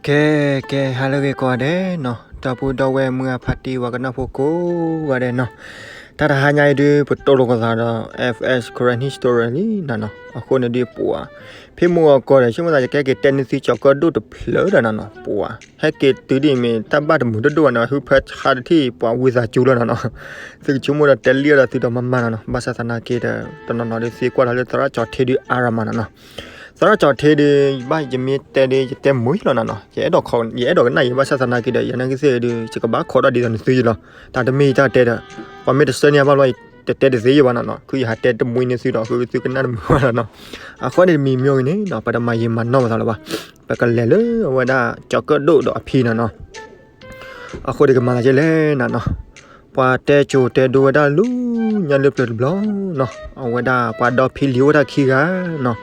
ကဲ ကဲ ဟါလၢအဂ့ၤကိးဂၤဒဲးနီၤ, ဒီပုၢ်ဒီဝဲၢ်မုၢ်အဖါတံၢ်ဝဲကနၣ်ဖိကိးဂၤဒဲးနီၤ, တၢ်တဟါညါအံၤဒုး ပတိၢ်လိာ်ကသးဒီး F S Karen History လံနၤနီၤ, အဃိန့ၣ်ဒုးပှၤ ဖဲမုၢ်ဂီၤကီၢ်ဒီး ဆိကမိၣ်သးယကဟဲက့ၤတဲန့ၢ်သုကၠီၤကၢၣ်ဒိၣ်တဖျၢၣ်ဒီးနၤနီၤ, ပှၤ ဟဲက့ၤတုၤဒ်အံၤမ့ၢ်တၢ်ဘၣ်တမုာ်ဒိၣ်ဒိၣ်ဘၣ်နီၤ, ဟုဖၢဆါတထံၣ်ပှၤဝံသးစူၤလီၤနၤနီၤ, သုကဆိကမိၣ်ဒီးတဲလံဒီးသုဒီးမၤမၤနၤနီၤ, ဘၣ်ဆၣ်သနာ်က့ဒီး တနီၤနီၤဒုးသံကွၢ်လီၤလၢသရၣ်ကၠီၤထ့ဒုးအါရၤမးနၤနီၤ သရၣ်ကၠီၤထ့ဒုး ဘၣ်ယမ့ၢ်တဲဒုး ယတဲမုာ်ယလီၤနၤနီၤ, ယအဲၣ်ဒိးကနၣ်ယဘၣ်ဆၣ်သနာ်က့ဒီး ယနာ်က့သ့ၣ်ဒုး ယကဘၣ်ခိးဒၣ်ဒ်သိးနသုယလီၤ, တၢ်တမ့ၢ်ယတၢ်တဲဒီး ပှၤမ့ၢ်တဆၢန့ၢ်ဘၣ်ဘျီ တတဲတသ့ယဘၣ်နၤနီၤ, ခုယဟးတဲတမုာ်န့ၢ်သုဒီးဃုသုကနၣ်တမုာ်ဘၣ်နၤနီၤ, အဃိန့ၣ်တမံၤမ့ၢ်ဂ့ၤန့ၣ်နီၤ ပတမၤယံာ်မၤနီၢ်ပသးလၢၤဘၣ်, ပကလဲၤလၢအဝဲဒၣ်ကၠီၤကၢၣ်ဒိၣ်ဒီးအဖံနၤနီၤ အဃိဒီးကမၤသးဒ်လဲၣ်နၤနီၤ, ပှၤတဲကိၤတဲဒိဝဲဒၣ်လၢညါလၢပျၢၤတဘျီနီၤ, အဝဲဒၣ်ပှၤဒီဖံလံၤအိၣ်ဝဲဒၣ်ခံဂၤနီၤ,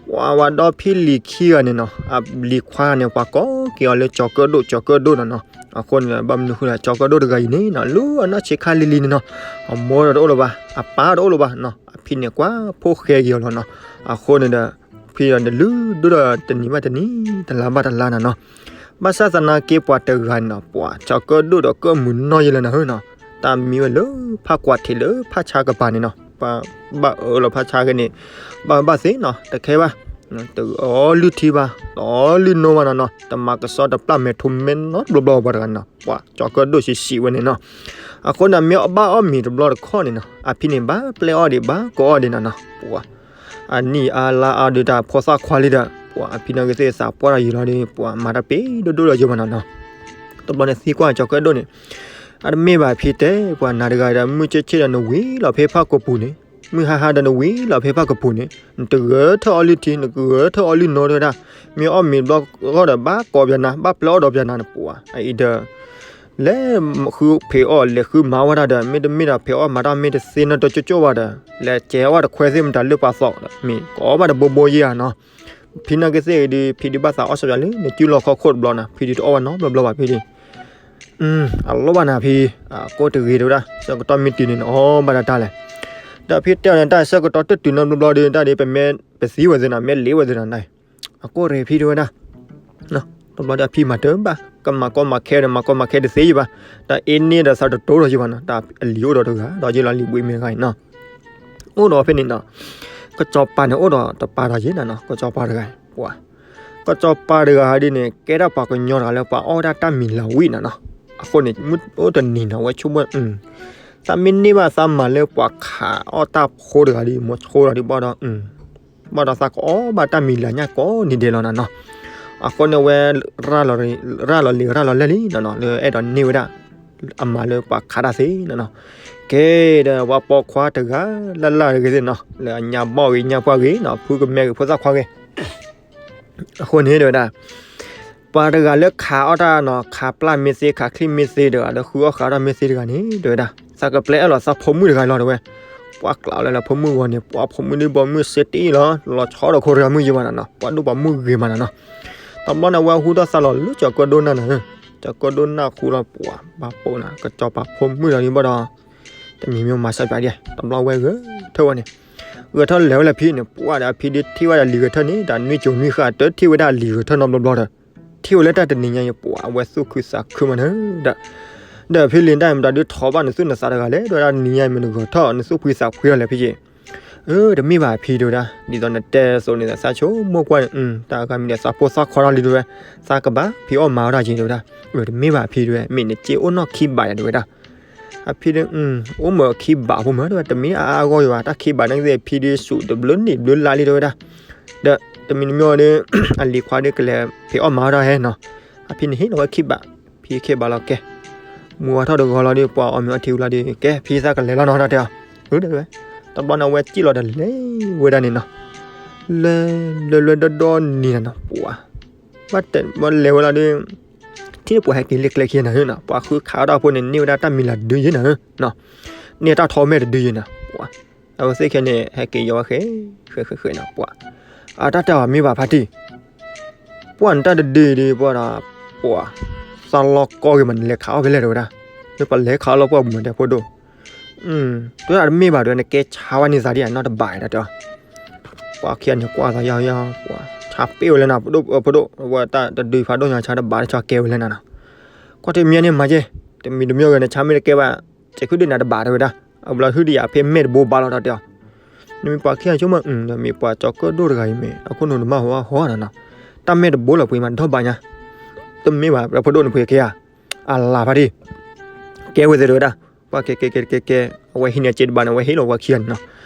ပှၤ ပှၤဒီဖံလံၤခံဂၤန့ၣ်နီၤ, အလံၤခွါန့ၣ် ပှၤကိးက့ၤအီၤလၢကၠီၤကၢၣ်ဒိၣ် ကၠီၤကၢၣ်ဒိၣ်နၤနီၤ, အဃိန့ၣ် ဘၣ်မနုၤဃိလဲၣ် ကၠီၤကၢၣ်ဒိၣ်တဂၤအံၤန့ၣ်နီၤ လၢအနီၢ်ဆံးခါလံၤလံၤန့ၣ်နီၤ, အမိၢ်ဒီးတအိၣ်လၢၤဘၣ် အပၢ်တအိၣ်လၢၤဘၣ်နီၤ, အဖံန့ၣ်ကွၢ်ဖိၣ်ဃဲက့ၤအီၤလီၤနီၤ, အဃိန့ၣ်ဒီး ဖံဒီးနလုၢ်ဒိၣ်ဒီးတနံၤဘၣ်တနံၤ တလါဘၣ်တလါနၤနီၤ, ဘၣ်ဆၣ်သနာ်က့ပှၤတဂၤန့ၣ်နီၤ ပှၤကၠီၤကၢၣ်ဒိၣ်ဒီးကၢၣ်မုာ်နီၢ်ယဲလၢနၤနီၤ, တၢ်မံဝဲလၢဖးကွၢ်ထံးလၢဖးဆါကပၤန့ၣ်နီၤ, ပှၤဘၣ်အၢလီၤဖးဆါက့ၤန့ၣ်, ဘၣ်ဘၣ်သ့နီၤ တခဲဘၣ်, တအီလုၢ်ထံဘၣ် တအီလုၢ်နိဘၣ်နၤနီၤ, တမၤကဆှီတပျၢ်မဲာ်ထူမဲာ်နိတဘျီဘျီပှၤတဂၤန့ၣ်နီၤ, ပှၤကၠီၤကၢၣ်ဒိၣ်ဆံးဆံးဝဲန့ၣ်နီၤ, အဃိန့ၣ်မ့ၢ်အဘၣ်အီၣ်မ့ၤတဘျီတခီၣ်န့ၣ်နီၤ အဖံန့ၣ်ဘၣ်ပျဲအီၣ်ဒံးဘၣ်ကိးအီၣ်ဒံးနၤနီၤ, ပှၤ အနံၣ်အါလါအါဒုးတၢ်ဖိသၣ်ခွါလံဒီး ပှၤအဖံနာ်က့သ့ၣ်သးပှၢ်တၢ်ယံာ်လီၤဒီး ပှၤမၤတၢ်ပ့ၤဒိၣ်ဒိၣ်လီၤယိာ်ဘၣ်နၤနီၤ, တဘျီန့ၣ်သံကွၢ်ကၠီၤကၢၣ်ဒိၣ်န့ၣ်, အတမ့ၢ်ဘၣ်ဖံတဲ ပှၤနၤတဂၤဒီး မုၢ်ဆ့ၣ်ဆ့ၣ်ဒီးနဝံၤလီၤဖဲဖးကပူၤန့ၣ်, မုၢ်ဟါဟါဒီးနဝံၤလီၤဖဲဖးကပူၤန့ၣ်, နတဂၢၢ်ထၢၣ်အီလုၢ်ထံ နတဂၢၢ်ထၢၣ်အီလုၢ်နိတဝဲဒၣ်, မ့ၢ်အီၣ်မ့ၤတဘျီဂီၢ်ဒီးဘၣ်ကိးပှၤနၤ ဘၣ်ပျဲအီၣ်ဒီးပှၤနၤန့ၣ် ပှၤအအံၤဒီး လဲၤဃုဖံးအီၣ်လဲၤဃုမၤဝဲဒၣ်ဒီး မ့တမ့ၢ်ဒီးဖံးအီၣ်မၤတၢ်မ့ၢ်တသ့နီတကၠိကၠိဘၣ်ဒီး လဲၤကဲဝဲတခွဲသ့ၣ်မတၤလၢပှၤသီၣ်ဒီး မ့ၢ်ကိးဘၣ်တဘိဘိယဲၢ်ဧါနီၤ. ဖံနာ်က့သ့ၣ်အံၤဒီး ဖံဒုးဘၣ်သးအီၣ်စီပၠးလၢ နစုလီၢ်ခီၣ်ခိၣ်တဘျီနီၤ ဖံဒုးတအီၣ်ဘၣ်နီတဘျီဘျီဘၣ်ဖံဒုး အလီၢ်ဘၣ်နၤဖံ, ကိးတဂ့ၤတဝဲဒၣ် ဆၢကတီၢ်မ့ၢ်တုၤန့ၣ် နအီၣ်ဘၣ်တၢ်တၢ်လဲၣ်. ဒီးဖံတဲအီၤန့ၣ် တၢ်ဆၢကတီၢ်တတုၤနီတဘျီဘျီဒီး တၢ်ဒုးပမ့ၢ်ပသံဝဲသ့နီၤ မ့ၢ်လ့ဝဲသ့နီၤ အကိၢ်ရ့ၣ်ဖံတဝဲဒၣ် တဘျီဒီးအဖံမၤတၢ်ဘၣ် ကမၤကီမၤခဲဒီး မၤကီမၤခဲတသ့ယဘၣ်, ဒီးအ့န့ၢ်ဒီးသးတတိၤဒီးယဘၣ်နီၤ တၢ်အလံၤအိၣ်ဒီးတဂၤ ဒီးယလီၤလံၤဘှံးမ့ၢ်တဂၤအံၤနီၤ. အိၣ်ဒီးဖဲန့ၣ်နီၤ ကစီၤပၤန့ၣ်အိၣ်ဒီးတပၤဒီးယဲနီၤနီၤ ကစီၤပၤတဂၤ ပှၤ ကစီၤပၤတဂၤဒ်န့ၣ် ကဲဒၣ်ပှၤကညီတဂၤလၢပှၤအီၣ်ဝဲဒၣ်တၢ်မံၤလၤဝံၣ်နီၤနီၤ. အဃိန့ၣ် မုၢ်အိၣ်တနံၤနီၤ ဝဲဆိကမိၣ် သးမ့ၢ်န့ၢ်ဘၣ်သးမၤလၢပှၤခးအီၣ်တၢ်ဖိတဂၤဒီး မိၤဆိဒီးဘၣ်ဒီး ဘၣ်ဒီးသးကအီၣ်ဘၣ်တၢ်မံၤလၤညၣ်ကိးနံၤဒဲးလီၤနီၤနီၤ. အဃိန့ၣ်ဝဲ ရၤလီၤလံၤရၤလီၤလဲၣ်လံနီၤနီၤ လၢအဲၣ်ဒိးန့ၢ်ဝဲဒၣ် အမၤလၢပှၤခးတၢ်သ့နီၤနီၤ. ကဲဒီးပှၤပိာ်ခွါတဂၤလၢ်လၢ်တဂ့ၤသ့ၣ်နီၤ လၢအညါဘီၣ်ဂ့ၤညါပှၢ်ဂ့ၤနီၤ ဖုကမဲဂ့ၤဖိသၣ်ခွါဂ့ၤ အဃိန့ၣ်တဲဝဲဒၣ် ပှၤတဂၤလၢခးအီၣ်တၢ်နီၤ ခးပျၢ်မ့ၢ်သ့ ခးချံမ့ၢ်သ့တဂၤ လၢဃုအီၣ်ဃးတၢ်မ့ၢ်သ့တဂၤန့ၣ် တဲဝဲဒၣ် သးကပျဲအဲၣ်လီၤသးဖိမုၣ်တဂၤလီၤတဲဝဲ. ပှၤကျးလၢလၢဖိမုၣ်ဂီၢ်န့ၣ် ပှၤဖိမုၣ်ဒ်ဘီမုၢ်စ့တ့ၢ်လီၤ လီၤဆီဒီးခိတဂၤမုၣ်ယဘၣ်နီၤနီၤ ပှၤဒိၣ်ပှၤမုၣ်ဂ့ၤမးနီၤနီၤ. တဘျီန့ၣ် ဝဲဟူထီၣ်သါလီၤလၢကၠီၤကၢၣ်ဒိၣ်နၢ်နီၤ ကၠီၤကၢၣ်ဒိၣ်နၢ်ဃူလီၤ ပှၤဘၣ်ပိာ်နၤ ကစီၤပၤဖိမုၣ်လီၤဒ်ဘၣ်ဒီး တမံၤမ့ၢ်မၤစၢ်ပၠးဒ် တဘျီဝဲဂဲၤထၢၣ်ဝဲန့ၣ် ဂဲၤထၢၣ်လဲၤဝဲလၢဖံန့ၣ် ပှၤဒီးအဖံဒုးထံၣ်ဝဲဒၣ်လံၤဂဲၤထၢၣ်န့ၣ် တၢ်နွံကၠိၤနွံဃာ်တထံၣ်ဝဲဒၣ်လံၤဂဲၤထၢၣ်နီတဘျီဘျီဒီး ထံၣ်ဝဲလၢတၢ်တနံၤညါအံၤ ပှၤအဝဲသူၣ်ခုသးခုမးနီၤဒီး ဒီးဖံလံၤတၢ်အံၤမတၤဒုး ထီၣ်ဘၣ်နသူၣ်နသးတဂၤလဲၣ် တဲဝဲဒၣ်တနံၤညါအံၤမ့ၢ်နဂဲၤထၢၣ် နသူၣ်ဖှံသးဖှံလီၤလဲၣ်ဖံက့ၤ အၢ တမ့ၢ်ဘၣ်ဖံတဲဝဲဒၣ် ဒ်သိးနတဲသိးန့ၣ် သးဆိကမိၣ်ကွၢ်န့ၣ် တၢ်အဂၤမံၤဒီးသးဖိသၣ်ခွါထီၣ်လံတဲဝဲ သးကဘၣ်ဖံးအီၣ်မၤဝဲဒၣ်က့ၤတဲဝဲဒၣ် အၢ တမ့ၢ်ဘၣ်ဖံတဲဝဲ မ့ၢ်နစ့အိၣ်နီၢ်ခံဘးယၤတဲဝဲဒၣ် အဖံဒုး အိၣ်မၢခံဘးဖိမးတဲဝဲ တမ့ၢ်အါအါဂီၢ်ယၤဘၣ် တၢ်ခံဘးန့ၣ်ကသ့ၣ် ဖံဒုးစူးတဘျုးနံၣ်ဘျုးလါလံတဲဝဲဒၣ် ဒီးတမံၤတမံၤအီၤဒီး အလံၤခွါဒုးကလဲၤဖံးအီၣ်မၤဝဲဒၣ်ဟဲနီၤ အဖံန့ၣ်ဟ့ၣ်လီၤဝဲခံဘး ဖံခံဘးလီၤကဲ မုၢ်ဝါထီၣ်တဂီၤလီၤဒီး ပှၤအီၣ်မ့ၤအီထံဝံၤလီၤဒီး ကဲ ဖံသးကလဲၤလီၤနီၤ တၢ်တဲအီၤ အၢ တဲဝဲ တဘျီန့ၣ် အဝဲစံၣ်လီၤဒီးလဲၤဝဲဒၣ်န့ၣ်နီၤ လဲၤ လဲၤ လဲၤ ဒီဒီနံၤနီၤနီၤ ပှၤ ဘၣ်တဲာ်ဘၣ်လဲၤဝဲလီၤဒီး ထံၣ်ပှၤဟဲက့ၤလၢကျဲခံနီၤနီၤ ပှၤဃုခးအီၣ်တၢ်ဖိန့ၣ် န့ၢ်ဝဲဒၣ်တၢ်မံၤလၤတဒုယဲနီၤနီၤ န့ၢ်တၢ်ထီမဲာ်တဒုယဲနီၤ ပှၤ အဝဲသ့ၣ်ခဲန့ၣ် ဟဲက့ၤယီၤဝဲဃဲ ဃဲ ဃဲ ဃဲနီၤ ပှၤ အတၢ်တဲအီၤမ့ၢ်ဘၣ်ဖါတံၢ် ပှၤနတၢ်တဒုဒီး ပှၤဒီး ပှၤ သးလီၤကီဂ့ၤမး နလဲၤခးအီၣ်ဖဲလဲၣ်တဲဝဲဒၣ် မ့ၢ်ပှၤလဲၤခးအီၣ်လီၤပှၢ်ပူၤမးတဲဖိဒိၣ် တဲဝဲဒၣ်တမ့ၢ်ဘၣ်တဲဝဲ နကဲဆါဝဲန့ၢ်သးဒ်အံၤနီတဘးဒီးတဲအီၤ ပှၤခံဂၤန့ၣ်ကွၢ်သးယီၤယီၤ ပှၤ အပ့ၢ်ဝဲလဲၣ်နၤ ဖိဒိၣ် ဖိဒိၣ် ဝဲတၢ်တဒုဖးဒိၣ်ညါဆါတဘးတဆီကဲဝဲလဲၣ်နၤနီၤ. ကွၢ်တမံၤန့ၣ်မၤကဲ, တမံၤတမံၤဂ့ၤန့ၣ် ဆါမ့ၢ်တကဲဘၣ်, စဲးခုဒုးနၤတဘးတဲဝဲဒၣ်, အဘျီဟုဒုးယၤဖဲမဲာ်တဘိဘၣ်လီၤတၢ်တဲအီၤ, နမ့ၢ်ပှၤခံဂၤဆိကမိၣ်, ဒီးမ့ၢ်ပှၤကၠီၤကၢၣ်ဒိၣ်တဂၤအံၤမ့ၢ် အခိၣ်နူာ်တမၣ်ဟီဟီနၤနီၤ, တၢ်မဲာ်တဘိလီၤပှ့ၤမးဒီဘၣ်ညါ, တမ့ၢ်ဘၣ် ပှၤဖိဒိၣ်န့ၣ်ပှ့ၤကဲဧါ, အလၤဖးဒံၣ် ကဲဝဲသ့ၣ်တဲဝဲဒၣ်, ပှၤကဲကဲကဲကဲကဲ, အဝဲဟံးန့ၢ်စဲးတဘးန့ၣ် အဝဲဟ့ၣ်လီၤပှၤခံဂၤန့ၣ်နီၤ,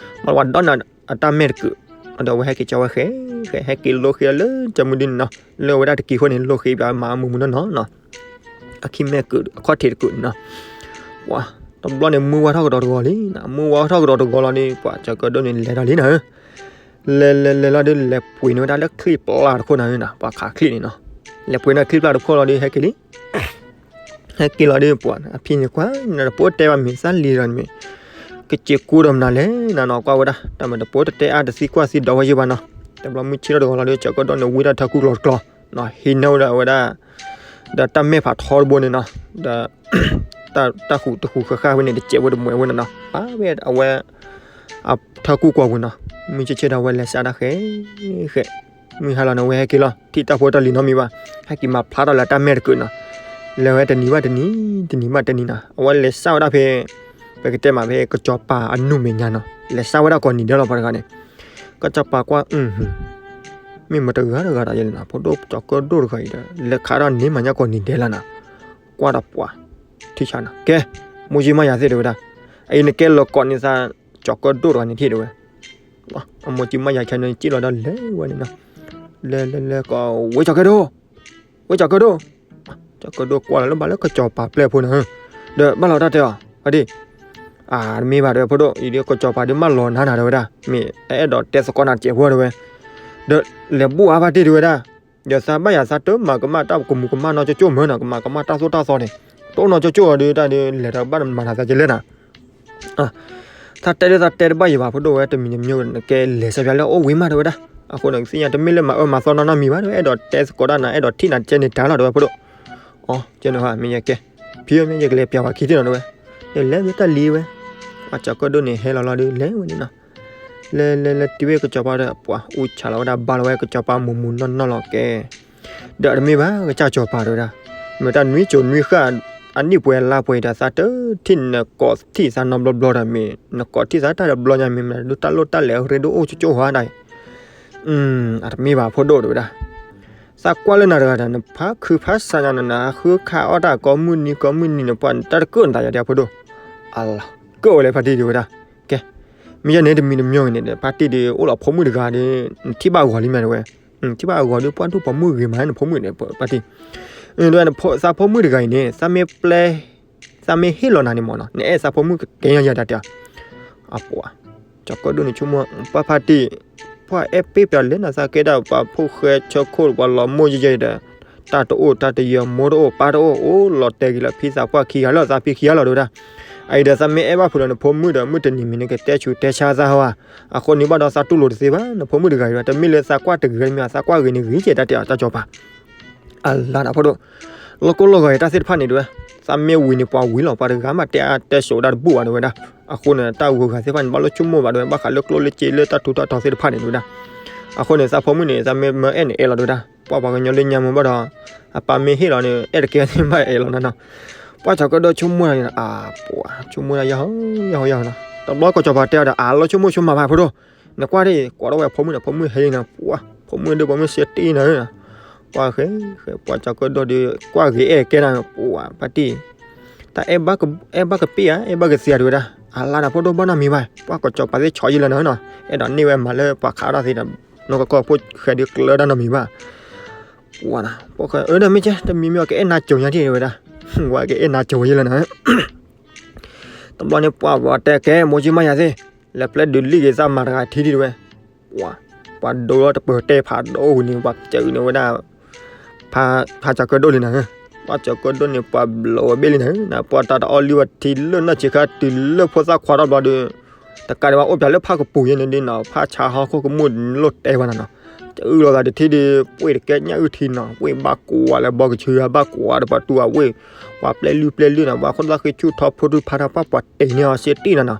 မ့ၢ်ဝဲဒီးနၤအတၢ်မဲာ်တကုး, ဒီးအဝဲဟဲက့ၤကၠီဝဲဃဲ, ဃဲ ဟဲက့ၤလိဃ့လၢကၠီမုၢ်ဒုန့ၣ်နီၤ, လၢအဝဲဒၣ်တက့ၤဃိန့ၣ် လိဃ့ဘၣ်မၤမုာ်မုာ်နီၢ်နီၢ်နီၤ, အခံမဲာ်ကုး အခီၣ်ထံးတကုးန့ၣ်နီၤ, ပှၤ တဘျီန့ၣ် မုၢ်ဝါထီၣ်ကဒီးတဂီၤလံနီၤ, မုၢ်ဝါထီၣ်ကဒီးတဂီၤလီၤဒီး ပှၤကၠီၤကၢၣ်ဒိၣ်န့ၣ် လဲၤထီၣ်လံနၤဧၢ, လဲၤလဲၤလဲၤလီၤဒီး လဲၤပှ့ၤန့ၢ်ဝဲဒၣ်လၢချံၣ်ပျၢ်တခိၣ်နၤဧၢနီၤ, ပှၤခးချံၣ်န့ၣ်နီၤ, လဲၤပှ့ၤန့ၢ်ချံၣ်ပျၢ်တခိၣ်လီၤဒီး ဟဲက့ၤလံ ဟဲက့ၤလီၤဒီး ပှၤအဖံန့ၣ်ကွၢ် နတပိၢ်တဲဘၣ်မ့ၢ်သးလံဒီးမ့ၢ် ကစ့းကူဒီးမနုၤလဲၣ်နၤနီၤ, ကွၢ်ဝဲဒၣ် တၢ်မ့ၢ်တပိၢ်တတဲအါတသံကွၢ်သံဒီးဝဲယံၤဘၣ်နီၤ, တဘျီမုၢ်ဆ့ၣ်ထီၣ်တဂီၤလီၤဒီး ကၠီၤကၢၣ်ဒိၣ်န့ၣ် ဝံထီၣ်ထၢကူကျီၤတကျီၤနီၤ, ဟံးန့ၢ်ဝဲဒၣ်ဝဲဒၣ် ဒီးတၢ်မဲာ်ဖးထီတဘိန့ၣ်နီၤ, ဒီး တၢ်ဃူတဃူဃၣ်ဃၣ်ဝဲန့ၣ် တစဲးဝဲတမှဲးဝဲန့ၣ်နီၤ, ပာ်ဝဲအဝဲ အထၢကူကွီၢ်ပူၤနီၤ, မုၢ်ဆ့ၣ်ဆ့ၣ်ဒီး အဝဲလဲၤစးတၢ်ဃဲ ဃဲ, မုၢ်ဟါလီၤန့ၣ် အဝဲဟဲက့ၤလီၤ ထံၣ်တၢ်ဖိတၢ်လံၤနီတမံၤဘၣ်, ဟဲက့ၤမၤဖျါထီၣ်လၢတၢ်မဲာ်တကုးနီၤ, လဲၤဝဲတနံၤဘၣ်တနံၤ တနံၤဘၣ်တနံၤနီၤ, အဝဲလဲၤစးဝဲဒၣ်ဖဲ ပကတဲမးဖဲကစီၤပၤအနူၢ်မဲာ်ညါနီၤ, လဲၤစးဝဲဒၣ်ကိးနံၤဒဲးလီၤ ပှၤတဂၤန့ၣ်, ကစီၤပၤကွၢ် မ့ၢ်မတဂၤတဂၤဒီးယဲလဲၣ်နီၤ, ဖိဒိၣ်ကၠီၤကၢၣ်ဒိၣ်တဂၤအံၤဒီး လဲၤခးထီၣ်န့ၢ်မးညါကိးနံၤဒဲးလီၤနီၤ, ကွၢ်ဒီးပှၤ ထံၣ်ဆါနီၤ, ကဲ မိၢ်ကၠံမါယၤသ့ၣ်တဲဝဲဒၣ်, အအံၤနကဲလီၤကိးန့ၢ်သး ကၠီၤကၢၣ်ဒိၣ်တဂၤန့ၣ်ထံၣ်တဲဝဲ, အမိၢ်ကၠံမါယၤခဲန့ၣ် စံၣ်လီၤဒီးလဲၤဝဲန့ၣ်နီၤ, လဲၤလဲၤလဲၤကိး ဝဲကၠီၤကၢၣ်ဒိၣ်, ဝဲကၠီၤကၢၣ်ဒိၣ်, ကၠီၤကၢၣ်ဒိၣ်ကွၢ်လီၤလၢဘၣ်လၢကစီၤပၤပျဲၢ်ဖိန့ၣ်, ဒီးဘၣ်လီၤတၢ်တဲအီၤ, ဖါတံၢ်, အတမ့ၢ်ဘၣ်တဲဝဲ ဖိဒိၣ်အံၤဒီး ကစီၤပၤဒုးမၢလီၤနၤနၤတဲဝဲဒၣ်, မ့ၢ်အဲၣ်ဒိးတဲသကိးနၤတစဲးဖိတဲဝဲ, ဒီးလဲၤဘူၣ်အါဖါတံၢ်တဲဝဲဒၣ်, ဒီးသးဘၣ်ယၤသးတမၤကမၣ်တၢ်ကမူးကမၣ်နီၢ်ကၠိကၠိမ့ၢ်နီၤ, ကမၤကမၣ်တၢ်သိၣ်တၢ်သီန့ၣ်, တအိၣ်နီၢ်ကၠိကၠိအီၤဒီး တၢ်ဒုးလဲၤဒီးဘၣ်မၤနၤသးကလဲၣ်နၤ သးတဲဒ်သးတဲတဘၣ်ယံၤဘၣ် ဖိဒိၣ်ဝဲ တမံၤတမံၤန့ၣ် ကဲလဲၤစၢၤပျးလၢအအိၣ်ဝံၤမးတဲဝဲဒၣ်, အဃိန့ၣ် ကသ့ၣ်ညါတမ့ၢ်လၢမၤအၢမၤသီနီတမံၤဘၣ်တဲဝဲ, အဲၣ်ဒိးတဲသကိးတၢ်နၤ အဲၣ်ဒိးထံၣ်နၤကဲန့ၣ်တၢ်လီၤတဲဝဲ ဖိဒိၣ်, အကဲန့ၣ် မ့ၢ်ယကဲ, ဖံမ့ၢ်ယကလဲၤပျးဝဲခံထံၣ်နီၤတဲဝဲ, လဲၤလၢတၢ်လံဝဲ, ပှၤကၠီၤကၢၣ်ဒိၣ်န့ၣ် ဟဲလီၤလီၤဒီး လဲၤဝဲန့ၣ်နီၤ, လဲၤလဲၤလဲၤတုၤဝဲကစီၤပၤဒီး ပှၤအူဆးလီၤဝဲဒၣ် ဘါလီၤဝဲကစီၤပၤမူးမူးနီၢ်နီၢ်လီၤကဲ ဒီးတမ့ၢ်ဘၣ် ကစၢ်ကစီၤပၤတဲဝဲဒၣ်, မ့ၢ်တၢ်နွံစိၤနွံဃၣ် အနံၣ်ပှဲၤလါပှဲၤဒီး သးတထံၣ်နကိးထံၣ်သးနီတဘျီဘျီဒီး မ့ၢ်နကိးထံၣ်သးတၢ်တဘျီညါ မ့ၢ်မနုၤဒုးတၢ်လိၣ်တၢ်လဲၤအရ့ဒိၣ်အိၣ်ကၠိကၠိဟါဒၣ်အံၤ, အတမ့ၢ်ဘၣ်ဖိဒိၣ်တဲဝဲဒၣ်, သးကွၢ်လၢနၤတဂၤဒီး နဖးခုဖးစးညါနၤ နဃုခးအီၣ်တၢ်ကိးမုၢ်နံၤကိးမုၢ်နံၤန့ၣ် ပှၤတၢ်တကၢၣ်နသးယၤဒ်ဖိဒိၣ်, အလၤကၢၣ်ဝဲလၢဖါတံၢ်တဲဝဲဒၣ်, ကဲ, မ့ၢ်ယဲန့ၣ်တမံၤတမံၤဂ့ၤန့ၣ် ဖါတံၢ်ဒီးအိၣ်လီၤဖိမုၣ်တဂၤဒီး နထံၣ်ဘၣ်အဂီၤလံမးတဲဝဲ ထံၣ်ဘၣ်အဂီၤဒီး ပှၤဒိၣ်ပိာ်မုၣ်ဂ့ၤမးန့ၣ် ဖိမုၣ်န့ၣ် ဖါတံၢ်, သးဖိမုၣ်တဂၤအံၤန့ၣ် သးမ့ၢ်ပျဲ, သးမ့ၢ်ဟ့ၣ်လီၤနၤန့ၣ်မ့ၢ်နီၤ နအဲၣ်သးဖိမုၣ်ကကဲယါယၤတၢ်တဲ, အပှၤ, ကၠီၤကၢၣ်ဒိၣ်န့ၣ်ဆိကမိၣ် ပှၤဖါတံၢ်, ပှၤအဲၣ်ပ့ၢ်ပျးလဲၣ်နၤ သးကဲဒၣ်ပှၤဖိၣ်ဃဲဆၢခိၣ် ပှၤလီၤမိၢ်ယဲၢ်ယဲၢ်ဒီး တၢ်တအိၣ်တၢ်တယၢၤ မိၢ်တအိၣ်ပၢ်တအိၣ် အိၣ်လီၤတဲာ်က့ၤလၢဖံသးပှၢ်ခံဂၤလီၤ သးဖံခံဂၤလီၤတဲဝဲဒၣ်, အအံၤဒီးသးမ့ၢ်အဲၣ်ဘၣ်ဖုးလီၤနဖိမုၣ်ဒီး မုၢ်တနံၤမံၤန့ၣ် ကတဲဆူးတဲဆါသးဟီဧါ, အဃိန့ၣ်ဘၣ်ဒီးသးတူၢ်လိာ်တသ့ဘၣ် နဖိမုၣ်တဂၤအံၤဒီး တမ့ၢ်လၢသးကွၢ်တဂ့ၤတမံၤ သးကွၢ်ဂ့ၤန့ၣ်ဂ့ၤကဲတၢ်တဲအီၤ တၢ်ကၠီၤပၤ အလါတၢ်ဖိဒိၣ်, လီၢ်ကိၢ်လီၢ်ဂီၤအံၤတၢ်သ့ၣ်တဖၣ်န့ၣ်တဲဝဲ, သးမ့ၢ်ဝံၤန့ၣ် ပှၤဝံၤလီၤ ပှၤတဂၤမးတဲအါတဲဆိးဒၣ်တဘူၣ်ဘၣ်တဲဝဲဒၣ်, အဃိန့ၣ် တၢ်ဂုၤဂၤသ့ၣ်တဖၣ်န့ၣ် ဘၣ်လိၣ်ဆိကမိၣ်ဘၣ်တဲဝဲ ဘၣ်ဃးလၢကျိလၢစ့လၢတၢ်ထူးတၢ်တီၤသ့ၣ်တဖၣ်န့ၣ်တဲဝဲဒၣ်, အဃိန့ၣ် သးဖိမုၣ်န့ၣ် သးမ့ၢ်မၢအဲၣ်န့ၣ်အဲၣ်လီၤတဲဝဲဒၣ်, ပှၤပှၤကညီလၢညါမ့ၢ်ဘၣ်ဒီး အပၢ်မ့ၢ်ဟ့ၣ်လီၤန့ၣ် အဲၣ်တကဲန့ၣ်ဘၣ်အဲၣ်လီၤနၤနီၤ, ပှၤကၠီၤကၢၣ်ဒိၣ်ဆိကမိၣ်ဒၣ်န့ၣ် အပှၤ ဆိကမိၣ်ဒၣ်ယၤဟီယၤဟီယၤဟီနီၤ, တဘျီကၠီၤပၤတဲအီၤဒီး အလီၤဆိကမိၣ်ဆိကမးဘၣ်ဖိဒိၣ်, နကွၢ်ဒ်အံၤ ကိးထီၣ်ဝဲဖိမုၣ်န့ၣ် ဖိမုၣ်ဟဲလံနီၤ, ပှၤ ဖိမုၣ်ဒိၣ်ပှၤမုၣ်စ့တ့ၢ်နီၤ, ပှၤဃဲ ဃဲ ပှၤကၠီၤကၢၣ်ဒိၣ်ဒီး ကွၢ်ဂ့ၤအဲၣ်ကဲနၤ ပှၤဖါတံၢ်, တၢ်အဲၣ်ဘၣ်ကပ့ၢ်ဧါ အဲၣ်ဘၣ်ကသ့ဧါတဲဝဲဒၣ်, အလါနၤဖိဒိၣ်ဘၣ်နီတမံၤဘၣ်, ပှၤကၠီၤပၤသ့ၣ်ဆီယံလၢနၤနီၤ, အဲၣ်ဒိးန့ၢ်ဝဲမၤလၢပှၤခးထီၣ်သ့ဒီး နီၢ်ကီၢ်ခိၣ်ဃဲဒုးကျၢၤတၢ်နီတမံၤဘၣ် ပှၤနီၤ, ပှၤဃဲအၢဒီးမ့ၢ်ကဲ တမံၤမ့ၢ်အီၤကအဲၣ်နၤကၠိၤညါထံၣ်တဲဝဲဒၣ်, ဝဲကအဲၣ်နၤကၠိၤယံလၢနၤ တဘျီန့ၣ်ပှၤဝဲတဲကဲ မိၢ်ကၠံမါယၤသ့ၣ်, လဲၤပျဲဒုးလံၣ်က့ၤသးမၤတဂၤထံထံၣ်တဲဝဲ, ပှၤ, ပှၤဒိလီၤတပၢၤတဲဖးဒိၣ်ဝံၤန့ၣ် ပှၤစၢၤန့ၢ်ဝဲဒၣ် ဖးကၠီၤကၢၣ်ဒိၣ်လံနၤ, ပှၤကၠီၤကၢၣ်ဒိၣ်န့ၣ် ပှၤဘျီဝဲဘ့ၣ်လံနၤ, ပှၤတၢ်တအီလံဝဲထံလၢနီၢ်ဆံးခါတုၤလၢဖိသၣ်ခွါထီၣ်ဘျီဒီး, တကးဒံးဘၣ်အိၣ်ပၠးလၢဖးကပူၤယဲန့ၣ်ဒ်နီၤ ဖးဆါဟီၣ်ခိၣ်ကမူၣ်လိၣ်တဲဝဲနၤနီၤ, ကအုၣ်လီၤသးတထံၣ်ဒီး ပှ့ၢ်တကဲညၣ်အုၣ်ထံနီၤ ပှ့ၢ်ဘၣ်ကွၢ်လၢဘီကဆူဘၣ်ကွၢ်ဒီးပှၤတူၢ်အဝ့ၢ်, ပှၤပျဲလုၢ်ပျဲလုၢ်နီၤ ပှၤခိၣ်သၣ်ဃ့ဆူၣ်ထီၣ်ဖိတုၤဖးထီၣ်ပှၢ်ပှၤတ့ၢ်န့ၢ်အီၤစ့တံၢ်နၤနီၤ,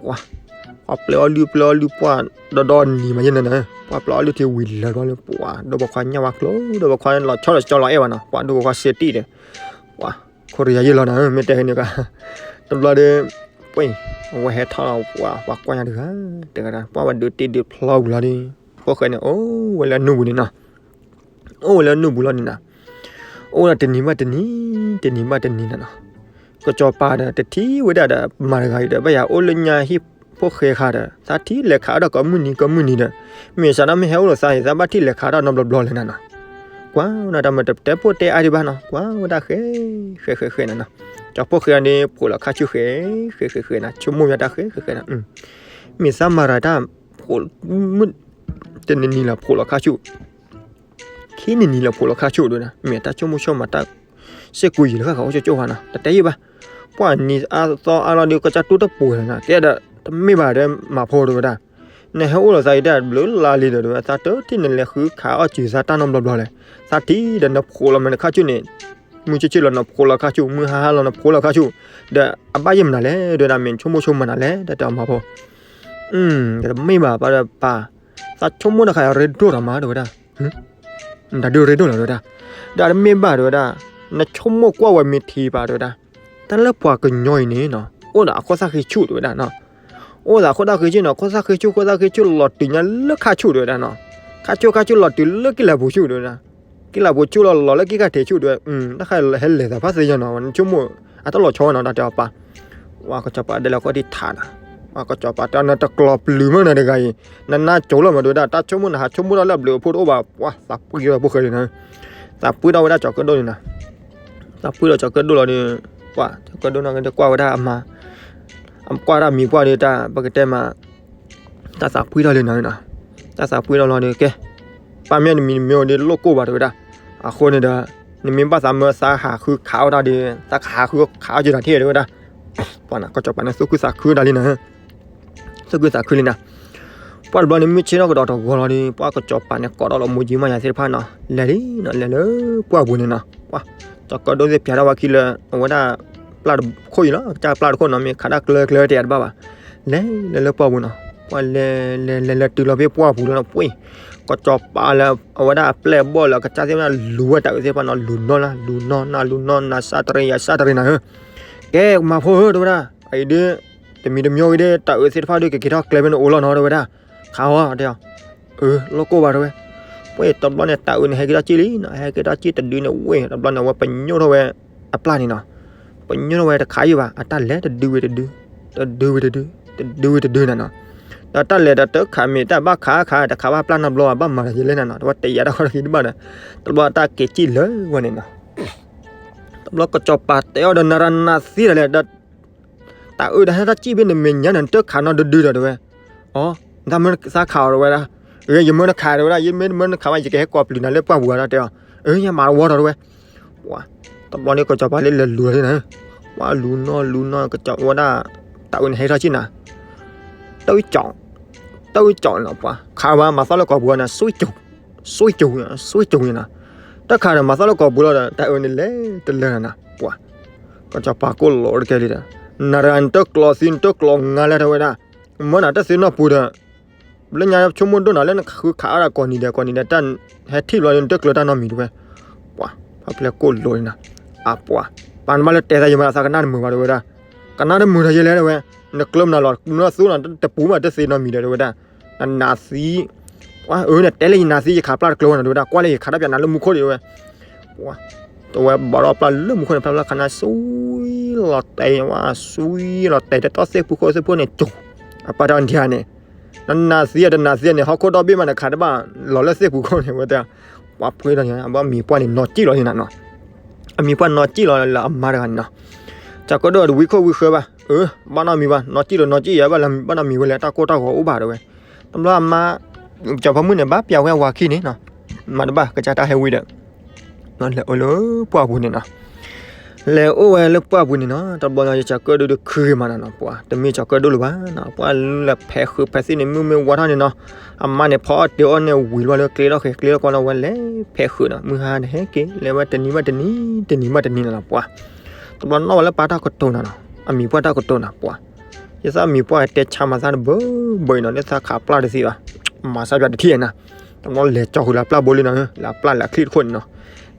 ပှၤ, ပှၤပျဲအီၣ်လုၢ်ပျဲအီၣ်လုၢ် ပှၤဒီဒီနံၤမးယဲၢ်နၤနၤ, ပှၤပျဲအီၣ်လုၢ်ထံဝံၤလၢာ်ဘျီလၢ ပှၤဒိၣ်ပိာ်ခွါညၣ်ဝါကျိ ဒိၣ်ပိာ်ခွါလီၤဆီဒီးကၠီလီၤအဲၣ်ဘၣ်နီၤ, ပှၤဒိၣ်ပိာ်ခွါစ့တံၢ်ဒီး ပှၤခိၣ်တယၤယဲၢ်လီၤနၤ မ့ၢ်တဲန့ၣ်က တဘျီဒီး ပှၤ အဝဲဟဲထီၣ်လီၤ ပှၤ ပှၤကွၢ်ညါတဂၤ တဂၤဒၣ် ပှၤဝဲဒုးတံၢ်ဒုးဖျီဝံၤလီၤဒီး ဖိၣ်ဃဲန့ၣ် အိၣ်ဝဲလၢအနူၢ်ပူၤန့ၣ်နီၤ, အိၣ်ဝဲလၢအနူၢ်ပူၤလီၤန့ၣ်နီၤ, အိၣ်ဒီးတနံၤဘၣ်တနံၤ တနံၤဘၣ်တနံၤန့ၣ်နီၤ, ကစီၤပၤဒီးတထံၣ်ဝဲဒၣ်ဒီးမၤတဂၤအံၤဒီး ဘၣ်ယၤအိၣ်လၢညါဟံၣ်ဖိဃဲခါဒီး သးထံၣ်လဲၤခးဒီးကိးမုၢ်နံၤကိးမုၢ်နံၤဒီး မ့ၢ်စးထီၣ်မ့ၢ်ဟဲအိၣ်လိာ်သးအံၤ သးဘၣ်ထံၣ်လဲၤခးထီၣ်နီတဘျီဘျီလဲၣ်နၤနီၤ, ကွၢ်ဝဲဒၣ်တၢ်မၤတတဲပိၢ်တဲအါဒံးဘၣ်နီၤ, ကွၢ်ဝဲဒၣ်ဃဲ ဃဲဃဲဃဲန့ၣ်နီၤ, ကၠီဖိၣ်ဃဲန့ၣ် ဖိးလီၤခါဆူၣ်ဃဲ ဃဲဃဲဃဲနီၤ, ဆိကမိၣ်ယါတၢ်ဃဲဃဲဃဲနီၤ, မ့ၢ်သးမၤတၢ်တၢ် ဖိး မုၢ် တနံၤနံၤလီၤဖိးလီၤခါဆူၣ် ခံနံၤနံၤလီၤဖိးလီၤခါဆူၣ်ဒိၣ်ဒၣ်, မ့ၢ်တၢ်ဆိကမိၣ်ဆိကမးတၢ် စ့ၢ်ကီးယံာ်လၢဃၣ်ဃၣ်အိၣ်ကၠိကၠိဖးနီၤ, တတဲယံာ်ဘၣ်, ပှၤနံၤအသီအါလီၤဒီး ကစၢ်တူၢ်တပူၤနီၤ, ကဲဒီး တမ့ၢ်ဘၣ်ဒီးမၤဖိဒိၣ်ဝဲဒၣ်, နဟဲအိၣ်လိာ်သးအံၤတၢ်ဘျုးလါလံဒီး သးတထံၣ်နလဲၤဃုခးအီၣ်စံၤသးတၢ်နီတဘျီဘျီလဲၣ်, သးထံၣ်ဒီးနဖိးလီၤမ့ၢ်နခါဆူၣ်န့ၣ်, မုၢ်ဆ့ၣ်ဆ့ၣ်လီၤနဖိးလီၤခါဆူၣ် မုၢ်ဟါဟါလီၤနဖိးလီၤခါဆူၣ်, ဒီးအဘၣ်ယဲၢ်မနုၤလဲၣ် ဒိၣ်ဝဲဒၣ် မ့ၢ်ဆိကမိၣ်ဆိကမးနၤလဲၣ် တၢ်တဲအီၤမၤဖိ တမ့ၢ်ဘၣ်ပၢ်ဒီးပၢ်, သးဆိကမိၣ်တခါအံၤရ့ဒိၣ်တၢ်မးဒိၣ်ဝဲဒၣ်, တၢ်ဒုးရ့ဒိၣ်လီၤဒိၣ်ဝဲဒၣ်, ဒီးတမ့ၢ်ဘၣ်ဒိၣ်ဝဲဒၣ်, နဆိကမိၣ်ကွၢ်ဝဲမ့ၢ်ထံပၢ်ဒိၣ်ဝဲဒၣ်, တၢ်လၢပှၤကညီအံၤန့ၣ်နီၤ အိၣ်ဒီးအခိၣ်သၣ်ဃ့ဆူၣ်ဒိၣ်ဝဲဒၣ်နီၤ, အိၣ်ဒီးအခိၣ်သၣ်ဃ့ဆူၣ်နီၤ, ခိၣ်သၣ်ဃ့ဆူၣ် ခိၣ်သၣ်ဃ့ဆူၣ်လီၤတုၤညါလၢခါဆူၣ်ဒိၣ်ဝဲဒၣ်နီၤ, ခါဆူၣ်ခါဆူၣ်လီၤတုၤလၢကံၢ်လၤပူၤဆူၣ်ဒိၣ်ဝဲဒၣ်, ကံၢ်လၤပူၤဆူၣ်လီၤလီၤလၢကံၢ်ခါထံးဆူၣ်ဒိၣ်ဝဲ, တၢ်ခါဟဲလဲၤသးဖးသ့ၣ်ညါနီၤ, နဆိကမိၣ် အတၢ်လီၤဆီဝဲနီၤ တၢ်တဲအီၤပၢ်, ဝဲကစီၤပၤဒဲးလၢကီၢ်ဒံထးနီၤ, ဝဲကစီၤပၤတဲအီၤ နတကျိၤပျုၤမ့ၢ်နၤတဂၤအံၤ, နနါကိၤလီၤမးဒိၣ်ဝဲဒၣ်, တၢ်ဆိကမိၣ်နဟးဆိကမိၣ်တၢ်လၢအဘျုးအဖှိၣ်တအိၣ်ဘၣ်, ပှၤသးပှံၢ်ထီၣ်ဖိၣ်ဃဲလံနီၤ, သးပှံၢ်ထီၣ်ဝဲဒၣ်ကၠီၤကၢၣ်ဒိၣ်န့ၣ်နီၤ, သးပှံၢ်ထီၣ်ကၠီၤကၢၣ်ဒိၣ်လီၤဒီး, ပှၤကၠီၤကၢၣ်ဒိၣ်နီၤက့ၤဒီးကွၢ်ဝဲဒၣ်အမါ, ကွၢ်ဒၣ်မံၤပှၢ်ဒီးတၢ် ပကတဲမး တၢ်သးပှံၢ်ထီၣ်လံနီၤ, တၢ်သးပှံၢ်ထီၣ်လီၤဒီး ကဲ, ပၢ်မ့ၢ်နမံၤနမ့ၢ်အိၣ်ဒီးလိၣ်ကိၢ်ဘၣ်တဲဝဲဒၣ်, အဃိန့ၣ်ဒီး နမ့ၢ်ဘၣ်သးမၢသးဟးဃုခးအီၣ်တၢ်ဒီး သးကဟးဃုခးအီၣ်က့ၤတၢ်ထံၣ်တဲဝဲဒၣ်, ပှၤနီၤ ကစီၤပၤန့ၣ်သူၣ်ခုသးခုဒၣ်လံနီၤ, သူၣ်ခုသးခုလံနီၤ, ပှၤတဘျီန့ၣ် မုၢ်ဆ့ၣ်ထီၣ်ကဒီးတဂီၤလီၤဒီး ပှၤကစီၤပၤန့ၣ် ကိးထီၣ်လီၤမိၢ်ကၠံမးယၤသ့ၣ်တဖၣ်နီၤ, လဲၤလံနီၤ လဲၤလၢပှၢ်ပူၤန့ၣ်နီၤ, ပှၤ ကၠီၤကၢၣ်ဒိၣ်သ့ၣ်ပၠးထီၣ်ဝဲခံလၢ အဝဲဒၣ် ပျၢ်တခိၣ်အံၤလီၤ, ကစၢ်ပျၢ်တခိၣ်နီၤ မ့ၢ်ခးတၢ်ကျၢၤကျၢၤတယၤတဘၣ်ဘၣ်, လဲၤလၢလၢပှၢ်ပူၤနီၤ, ပှၤလဲၤလဲၤလဲၤလဲၤတုၤလီၤဖဲပှၢ်ပူၤလီၤနီၤ ပှ့ၤ, ကစီၤပၤလၢ အဝဲဒၣ်အပျဲၢ်အဘီၣ်လၢအကစၢ်သ့ၣ်တဖၣ်န့ၣ် လူၤဝဲတၢ်အုးသ့ၣ်တဖၣ်နီၤ လူၤနီၢ်လၢ လူၤနီၢ်နၢ်လူၤနီၢ်နၢ် စၢ်တရံးယၤစၢ်တရံးနၤဧၢ, ကဲမၤဖိဧၢ တဲဝဲဒၣ်, အံၤဒုး တမံၤတမံၤဂ့ၤဒီး တၢ်အုးသ့ၣ်တဖၣ်ဒုး ကက့ၤထီၣ်ကျဲဖဲန့ၣ်အိၣ်လီၤနီၤ တဲဝဲဒၣ်, ခးဝဲတဲအီၤ, အၢ လိၣ်ကိၢ်ဘၣ်တဲဝဲ, ပှ့ၤတဘျီန့ၣ် တၢ်အုးန့ၣ် ဟဲက့ၤထီၣ်ကံၣ်လံနီၤ ဟဲက့ၤထီၣ်ကံၣ်တဒုန့ၣ်ဝ့ၢ် တဘျီန့ၣ် အဝဲပညိၣ်ထီၣ်ဝဲ အပျၢ်န့ၣ်နီၤ, ပညိၣ်ထီၣ်ဝဲတခးယုာ်ဘၣ် အတၢ်လဲၤတဒုဝံၤတဒု, တဒုဝံၤတဒု, တဒုဝံၤတဒုနၤနီၤ, ဒီးတၢ်လဲၤဒီးတခးမ့ၢ်တၢ်ဘၣ်ခးခး တခးဘၣ်ပျၢ်နီတဘျီဘၣ် ဘၣ်မၤတၢ်ယဲလဲၣ်နၤနီၤ တဝဲတယာ်တၢ်ဃီတဂ့ၤတဘၣ်ဒီး, တဘျီတၢ်က့ၤကံၣ်လၢဝဲန့ၣ်နီၤ တဘျီကစီၤပၤတဲအီၤဒီး နရၤနၤသံတၢ်လဲၣ်ဒီး တၢ်အုးဒီးဟဲထီၣ်ကံၣ်ဖဲန့ၣ်မဲာ်ညါန့ၣ် နတခးနီတဒုဒီးတဲဝဲ, အိ နတမၢနသးခးအီၤတဲဝဲဒၣ်, ယမၢနခးတဲဝဲဒၣ် ယမၢနမၢနခးဘၣ် ယကဟဲကိးပျုၤနၤလၢပှၢ်ပူၤဒီးတဲအီၤ, အၢ ယမၤတဝီဒီးတဲဝဲ, ပှၤ တဘျီန့ၣ်ကစီၤပၤလၢလဲၤလူၤလီၤန့ၣ်, ပှၤလူၤနီၢ်လူၤနီၢ် ကစီၤဝဲဒၣ်, တၢ်အုးန့ၣ်ဟဲထီၣ်ကံၣ်နၤ, တၢ်အုးကၠီၣ်, တၢ်အုးကၠီၣ်နီၤ ပှၤ ခးဝဲမၤသီလၢကိာ်ပူၤန့ၣ် စွံကၠိ, စွံကၠိ, စွံကၠိန့ၣ်နီၤ, တၢ်ခးဒီးမၤသီလၢကိာ်ပူၤလီၤဒီး တၢ်အုးန့ၣ်လဲၤတလၢနၤနီၤ ပှၤ ကစီၤပၤကိၢ်လိာ်တကဲလံဒီး, နရၤနတကျိၤသံနတကျိၤငါလဲၣ်တဲဝဲဒၣ်, မၢနၤတသ့နီၢ်ပူၤဒီး, လၢညါဆိကမိၣ်ဒိၣ်နၤလၢနဃုခးအီၣ်ဒၣ်ကိးနံၤဒီး ကိးနံၤဒီး တၢ်ဟဲထံၣ်ဘျီဒီး နတကျၢၤတၢ်နီတမံၤတဲဝဲ, ပှၤ ပှၤပျဲၢ်ကိၢ်လိာ်န့ၣ်နီၤ, အပှၤ ပၢ်နဘၣ်လၢတဲသးယမၤသးကနၣ်တမုာ်ဘၣ်တဲဝဲဒၣ်, ကနၣ်တမုာ်ဒီးယဲလဲၣ်တဲဝဲ, နကျၢၤမနုၤလီၤ နသူနီၤ တပူၤမးတသ့နီတမံၤဒီးတဲဝဲဒၣ်, နနၤသံ, ပှၤ အၢ နတဲလၢယနၤသံ ယခးပျၢ်တကျၢၤဝဲနီၤတဲဝဲဒၣ် ကွၢ်လၢယခးတၢ်ပၠးနၤလၢမူခိၣ်ဒံးတဲဝဲ, ပှၤ တဝဲဘၣ်ဒီးပျၢ်လၢမူခိၣ်န့ၣ် ပျၢ်ဖျၢၣ်ခးနၤ စွံလီၤတဲာ်ဝဲ စွံလီၤတဲာ်တတီၢ်သ့ၣ်ပူၤခိၣ်သ့ၣ်ပူၤန့ၣ် ကၠိ အပၢ်တၢ်ဒံးဧါန့ၣ်, နနၤသံအတနၤသံန့ၣ် ဟီၣ်ခိၣ်ဒီဘ့ၣ်မးနခးတဘၣ် လီၤလၢသ့ၣ်ပူၤခိၣ်န့ၣ်ဝဲတဲ, ပှၤပှ့ၤဒီးန့ၣ် အဘၣ်မံၤပှၢ်န့ၣ် နီၢ်ကံၣ်လီၤန့ၣ်နီၤ, အမံၤပှၢ်နီၢ်ကံၣ်လီၤလၢအမါတဂၤန့ၣ်နီၤ, ကၠီၤကၢၣ်ဒိၣ်တဝံခိၣ်ဝံဃၢဘၣ်, အၢ ဘၣ်နီတမံၤဘၣ် နီၢ်ကံၣ်လီၤနီၢ်ကံၣ်ယဲ ဘၣ်နီတမံၤဝဲလဲၣ် တၢ်ကိၢ်တၢ်ဂီၤအိၣ်ဘၣ်တဲဝဲ, တဘျီအမါ ကစီၤပၤမုၣ်န့ၣ် ဘၣ်ပျးဝဲအဝၤခံန့ၣ်နီၤ, မၤတဘၣ်ကစၢ်တၢ်ဟဲဝံၤဒီး လဲၤအိၣ်လၢပှၢ်ပူၤန့ၣ်နီၤ, လဲၤအိၣ်ဝဲလၢပှၢ်ပူၤန့ၣ်နီၤ, တဘျီညါကၠီၤကၢၣ်ဒိၣ်ဒုးခုဂ့ၤမးနီၤနီၤ, ပှၤတမ့ၢ်ကၠီၤကၢၣ်ဒိၣ်လၢၤဘၣ်နီၤ, ပှၤလၢဖဲးဃုာ်ဖဲးသံၣ်န့ၣ် မုၢ်မ့ၢ်ဝါထီၣ်န့ၣ်နီၤ, အမါန့ၣ်ဖီအီၣ်တ့ၤအီၣ်န့ၣ်ဝံၤလီၤလၢကျဲထီၣ်ဃဲၤကျဲထီၣ်ကီ လီၤဝဲလဲၤဖဲးဃုာ်နီၤ, မုၢ်ဟါန့ၣ်ဟဲက့ၤ လဲၤဝဲတနံၤဘၣ်တနံၤ တနံၤဘၣ်တနံၤနီၤနီၤ ပှၤ, တဘျီနီၣ်ဝဲလၢပၢ်တၢ်ကတိၤနီၤနီၤ, အမံၤပှၢ်တၢ်ကတိၤနီၤ ပှၤ ယသးမံၤပှၢ်တဲဆါမၤသးတဘၢဘၢအံၤနီၤ လၢသးခးပျၢ်တသ့ဘၣ်, မၤစၢ်ပျၢ်တထံၣ်နီၤ, တဘျီလဲၤကၠီဃုာ်လၢပျၢ်ဘိလံနီၤ, လၢပျၢ်လၢအချံၣ်တခိၣ်န့ၣ်နီၤ,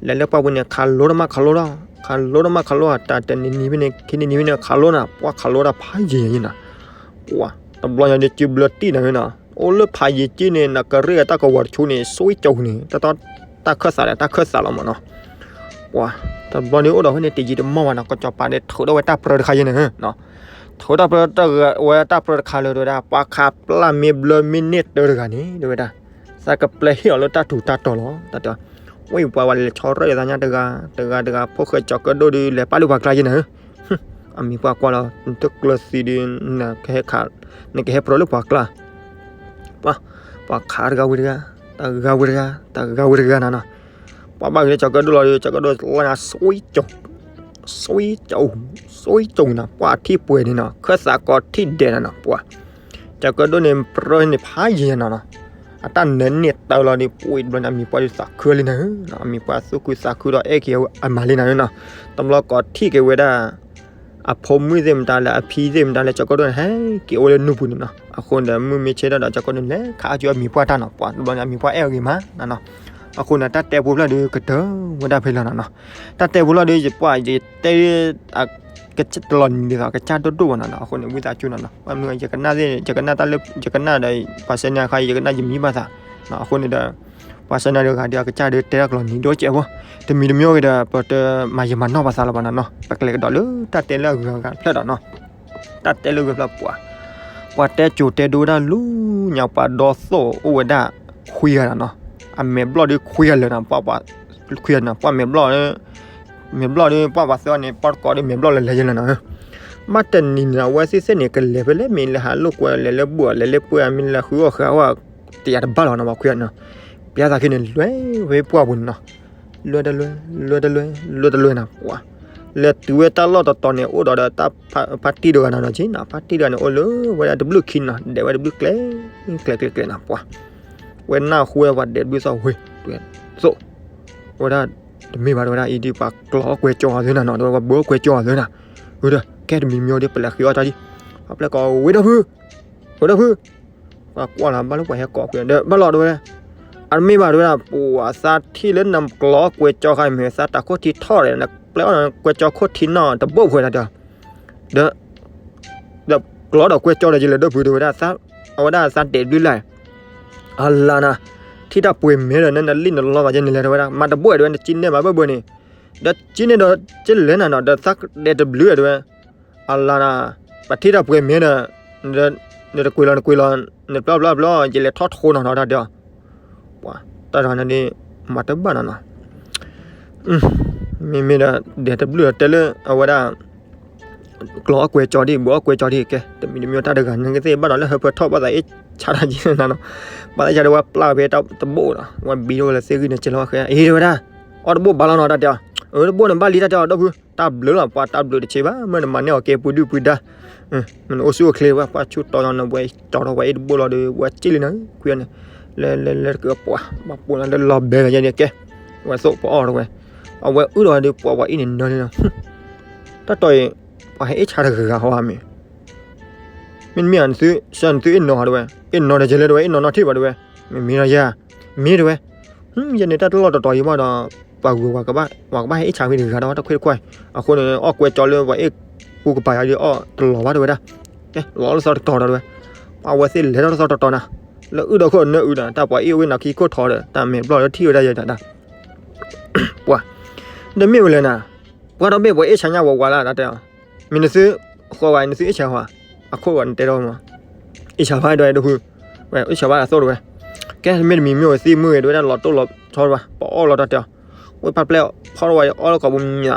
လဲၤလၢပှၢ်ပူၤန့ၣ် ခးလိတၢ်မးခးလိတၢ်, ခးလိတၢ်မးခးလိတၢ်, တၢ်တနံၤနံၤဖဲန့ၣ် ခံနံၤနံၤဖဲန့ၣ် ခးလိနၤ, ပှၢ်ခးလိတၢ်ဖးယံၤယံၤနီၤ, ပှၢ် တဘျီညါဒ်စုဘျၢတံၢ်နၤနီၤ, အိၣ်လၢဖးယံၤက့န့ၣ် နကရ့ၣ်အတၢ်ကဝီၤတဆူန့ၣ် စွံကၠိန့ၣ် တၢ်ခၢၣ်သးဒီးတၢ်ခၢၣ်သးလီၤမးနီၤ, ပှၢ် တဘျီန့ၣ်အိၣ်ဒီးဖဲန့ၣ် တယံာ်တမီၢ်ဘၣ်နီၤ, ကစီၤပၤန့ၣ် ထုးထီၣ်ဝဲတၢ်ပြၢတခါယဲန့ၣ်, ထုးထီၣ်ပြၢတၢ်ဝဲတၢ်ပြၢတခါလၢ တဲဝဲဒၣ် ပှၤခးပျၢ်မ့ၢ်ဘျၢမ့ၢ်န့ၢ်တၢတဂၤန့ၣ် တဲဝဲဒၣ် သးကပျဲဟ့ၣ်အီၤလၢတၢ်ထူးတၢ်တီၤလီၤ, တၢ်တဲ, ဝဲအံၤပှၤဝဲလဲၤဆီရဲၣ်သးညါတဂၤ တဂၤတဂၤ ဖိၣ်ဃဲကၠီၤကၢၣ်ဒိၣ်ဒီး လဲၤပာ်လၢပှၤကျါယဲန့ၣ်, အမံၤပှၢ်ကွၢ်လီၤ နတကျၢၤသံဒီး နကဟဲပြၢလၢပှၤကျါ, ပှၤ ပှၤခးတဂၤဝံၤတဂၤ, တဂၤဝံၤတဂၤ, တဂၤဝံၤတဂၤနၤနီၤ, ပှၤဘၣ်ဂ့ၤလၢကၠီၤကၢၣ်ဒိၣ်လီၤဒီး ကၠီၤကၢၣ်ဒိၣ်လီၤနၤ စွံကၠိ, စွံကၠိနီၤ, ပှၤအထံၣ်ပှဲၤန့ၣ်နီၤ ခၢၣ်သးကီးထံၣ်ဒဲးနၤနီၤ, ပှၤ ကၠီၤကၢၣ်ဒိၣ်န့ၣ် ပြၢန့ၣ်ဖးယံၤနၤနီၤ, အတၢ်နၢၤန့ၢ်တၢလီၤဒီး ပှၤတဘျီန့ၣ် အမံၤပှၢ်ဒုးသးခုလံနၤ, အမံၤပှၢ်သူၣ်ခုသးခုဒီးအဲၣ်က့ၤအမၤလံနၤနီၤ, တဘျီကီးထံၣ်က့ၤဝဲဒၣ် အဖိမုၣ်သ့ၣ်မတၤလၢအဖံသ့ၣ်မတၤလၢကၠီၤကၢၣ်ဒိၣ်န့ၣ် ဟဲက့ၤအိၣ်လၢနူၢ်ပူၤန့ၣ်နီၤ, အဃိန့ၣ်ဒီး မုၢ်မ့ၢ်ဆ့ထီၣ်ဒီး ကၠီၤကၢၣ်ဒိၣ်န့ၣ် လဲၤခးအီၣ်ကၠီအမံၤပှၢ်တၢ်နီၤ, ပှၤတဘျီန့ၣ် အမံၤပှၢ်အဲၣ်အဂ့ၤမးနၤနီၤ, အဃိန့ၣ် တၢ်တဲဖိဖျၢၣ်ဒုးကတၢၢ်ဝဲဒၣ်ဖဲလီၤနၤနီၤ, တၢ်တဲဖိလီၤဒုး ယပှၢ်ယတဲ တလီၤနံၤဒ်သိး ကစၢ်ဒိၣ်ဒိၣ်ဘၣ်နီၤနီၤ, အဃိန့ၣ် ဝံသးစူၤနီၤနီၤ, ယကနၣ်သ့ၣ် ယကနၣ်တၢ်လၢ ယကနၣ်ဒီး ပှၤစဲနၤခါ ယကနၣ်ယမံဘၣ်သး, အဃိန့ၣ်ဒီး ပှၤစဲနၤဒီးဂၤဒီး အကစၢ်ဒီးတဲတၢ်ကလီၤနံၤဒိၣ်ကဲးဖိ, တမံၤတမံၤဂ့ၤဒီး ပတမၤယံာ်မၤနီၢ်ပသးလၢၤဘၣ်နီၤနီၤ, ပကလဲၤကဒီးလၢတၢ်တဲလၢအဂၤဖျၢၣ်ဒီးနီၤ, တၢ်တဲလၢအဂၤဖျၢၣ်ပှၤ ပှၤတဲကိၤတဲဒိဝဲဒၣ်လူၤညါ ပှၤဒီသိၣ်အိၣ်ဝဲဒၣ်ခွံဂၤနီၤနီၤ, အမဲာ်ဘျီၣ်ဒုးခွံဂၤလၢာ်နီၤ, ပှၤခွံဂၤနီၤ, ပှၤမဲာ်ဘျီၣ် မဲာ်ဘျီၣ်ဒုး ပှၤပှၤသၢအီၤန့ၣ် ပီၢ်တကိးဒုး မဲာ်ဘျီၣ်လၢာ်လဲၤယဲလၢာ်နီၤ, ဘၣ်တနံၤန့ၣ် အဝဲသ့ၣ်သ့ၣ်န့ၣ် ကလဲၤဖဲလဲၣ် မ့ၢ်လဲၤဟးလိာ်ကွဲ လဲၤလၢဘူၣ် လဲၤလၢပှဲၤ မ့ၢ်လဲၤဃုအီၣ်ဃုအီၣ် တယၤတဘၣ်လီၤနီၤ, ပှၤခွံဂၤနီၤ, ပျဲသးခံန့ၣ် လွဲဝဲပှၢ်ပူၤန့ၣ်နီၤ, လွဲတလွဲ လွဲတလွဲ လွဲတလွဲနီၤ, ပှၤ လဲၤတုၤဝဲတၢ်လီၢ်တတီၤန့ၣ် အိၣ်ဒီးဒီးတၢ်ဖါတံၢ်တဂၤနီၤနီၤ, က့နီၤ ဖါတံၢ်တဂၤန့ၣ် အိၣ်လၢဝဲဒၣ်တဘျုးခံနီၤ, ဒဲးဝဲတဘျုးကျဲ ကျဲကျဲကျဲနီၤ, ပှၤ ဝဲနၢ်ဟူဝဲပှၤဒဲးတဘျုးသီၣ်ဝ့ၢ် သိၣ် ဝဲဒၣ် တမ့ၢ်ဘၣ် တဲဝဲဒၣ် အံၤဒ်ပှၤကျီအီၣ်ကွဲကၠီအီၤသ့နီၤနီၤ, တဲဝဲပှၤဘၢအီၣ်ကွဲကၠီအီၤသ့နီၤ, အဒီး ကဲတမံၤမံၤဒီး ပလဲၤဃ့အီၣ်တၢ်ဒံး, ပှၤပျဲၢ်ကိးဝ့ၢ်ဒီဖု ဝ့ၢ်ဒီဖု ပှၤကွၢ်လီၤ ဘၣ်လၢပှၤဟဲကိးကွဲးဒီး ဘၣ်လီၤ တဲဝဲဒၣ်, အတမ့ၢ်ဘၣ် တဲဝဲဒၣ်, ပှၤသးထံၣ်လၢနကျီအီၣ်ကွဲကၠီခါအံၤမ့ၢ် သးတၢ်ခိၣ်ထံထီၣ်ဒီး နပျဲၢ်အီၣ်ကွဲကၠီခိၣ်ထံနီၢ်တဘိၣ်ဖဲဒၣ်ဒီး ဒီး ဒီးကျီဒီးကွဲကၠီဒီး ယလဲၤဒိၣ်ဖု တဲဝဲဒၣ်, အဝဲဒၣ်သးဒဲးတဘျုးလဲၣ်, အလါနၤ, ထံၣ်တၢ်ပှဲၤမဲာ်ဒီး နနလံၣ်နလီသးကဲန့ၣ်လဲၣ် တဲဝဲဒၣ်, မၤတဘိၣ် တဲဝဲ နက့န့ၢ်ဘၣ်ဘၣ်ဘၣ်န့ၣ်, ဒီးက့န့ၢ်ဒီး က့လဲၣ်နၤနီၤ ဒီးသးဒဲးတဘျုး တဲဝဲ အလါနၤ, ပှၤထံၣ်တၢ်ပှဲၤမဲာ်ဒီး နတကွံာ်လီၤ နကွံာ်လီၤ, နပျီပျီပျီ ယလဲၤထီၣ်ထိနီၤနီၤ တၢ်တဲအီၤ, ပှၤ တၢ်တဂၤန့ၣ်ဒ် မၤတဘၣ်နီၤနီၤ, မ့မ့ၢ်ဒီး ဒဲးတဘျုးတဲလၢအဝဲဒၣ် ကျီအီၣ်ကွဲကၠီဒံး ဘၣ်အီၣ်ကွဲကၠီဒံး ကဲ တမံၤတမံၤတၢ်တဂၤန့ၣ်ကသ့ၣ်ဘၣ်ဒီးလၢဟၢဖၢထီၣ်ဘၣ်သးအ့ၣ်ဆါတၢ်က့နီၤနီၤ, ဘၣ်သးယၤဒီးဝဲပျၢ်ဖဲတၢ်တဘိၣ်နီၤ, ဝဲဘံထီၣ်ဝဲလၢသ့ၣ်ဂံၢ်န့ၣ် ကဲလီၤဝဲဃဲ အ့ တဲဝဲဒၣ်, အီၣ်တဘိၣ်ဘၣ်လီၤနီၤ တၢ်တဲအီၤ, အတဘိၣ်န့ၣ်ဘၣ်လံ တၢ်တဲအီၤ ဒီဖု တၢ်ဘျုးလီၤ ပှၤတၢ်ဘျုးတဆ့ဘၣ် မ့ၢ်နမၤန့ၢ်အီၤကဲပူၤဒုၣ်ပူၤဒါ, မ့ၢ်နအိၣ်ဆူၣ်အိၣ်ချ့ဝဲ ပှၤဆူၣ်တီနီၤ နဝဲကၠီထီၣ်ပှၤအ့ၣ်တဘိၣ်လီၤဒီး ဝဲက့လံနီၤ ခွံန့ၣ်, လဲၤလဲၤလဲၤတကပှၤ ဘၣ်ပိာ်နၤလၢလီၤဘဲလီၤယဲန့ၣ်ကဲ, ဝဲသိၣ်ပအီၣ်တဝဲ, အဝဲအုၣ်ဒီးဒီးပှၤပှၤအ့ၣ်န့ၣ်နၢန့ၣ်နီၤ, တၢ်တီၤအံၤ ပှၤဟဲအ့ၣ်ဆါတဂၤဟီဧါမ့ၢ် မ့တမ့ၢ်ဧါ နသုဆၢနသုအ့ၣ်နီၤဟီတဝဲ, အ့ၣ်နီၤဒီးယဲလၢတဝဲ အ့ၣ်နီၤနီၤထံၣ်ဘၣ်တဝဲ, မ့မ့ၢ်ဒီးယဲ, မ့ၢ်တဝဲ, ယဲန့ၣ်တၢ်တလီၢ်တတီၤအံၤဘၣ်ဒီး ပှၤဂုၤပှၤကဘၣ် ပှၤကဘၣ်ဟဲအ့ၣ်ဆါဝဲတဂၤဒီးတခွ့တခွါ, အဃိန့ၣ် အီၣ်ကွဲကၠီလၢပှၤအ့ၣ်ပူၤကပၤယၤဒီးအီၣ်တလီၤဘၣ်တဝဲဒၣ်, ကဲလီၤလၢသီတတီၤဒီးတဝဲ, ပှၤဝဲသ့ၣ်လဲၤထီၣ်လၢသီတတီၤနၤ, လၢအုၣ်ဒီးခိၣ်နၢအုၣ်ဒီး တၢ်ပှၤအ့ၣ်ဝဲနၤခံခိၣ်ထီဒီး တၢ်မဲာ်ဘျီၣ်လၢထံၣ်ဝဲဒၣ်ယဲဒၣ်ဒၣ် ပှၤ, တမ့ၢ်ဝဲလဲၣ်နၤ, ပှၤဒီဘ့ၣ်ပှၤအ့ၣ်ဆါညါဝဲဝါလၢတၢ်တဲအီၤ, မ့ၢ်နသု, ဃီဝဲနသုအ့ၣ်ဆါဝဲ, အခိၣ်ဝဲနတဲဒီးမး, အ့ၣ်ဆါဖးဒိၣ်ဒိၣ်ဖု, ဝဲအ့ၣ်ဆါဘၣ်အသိၣ်တဝဲ, ကဲမ့ၢ်တမံၤမ့ၢ်ဝဲသ့ၣ်မုၢ်ဂ့ၤတဝဲဒၣ်လီၤတိၢ်လီၤဆီတဝဲ, ပအီၣ်လီၤတၢ်တဲအီၤ, ဝဲဖးပျဲၢ်ဖီၣ်ဝဲအီၣ်လၢကီးပူၤမး,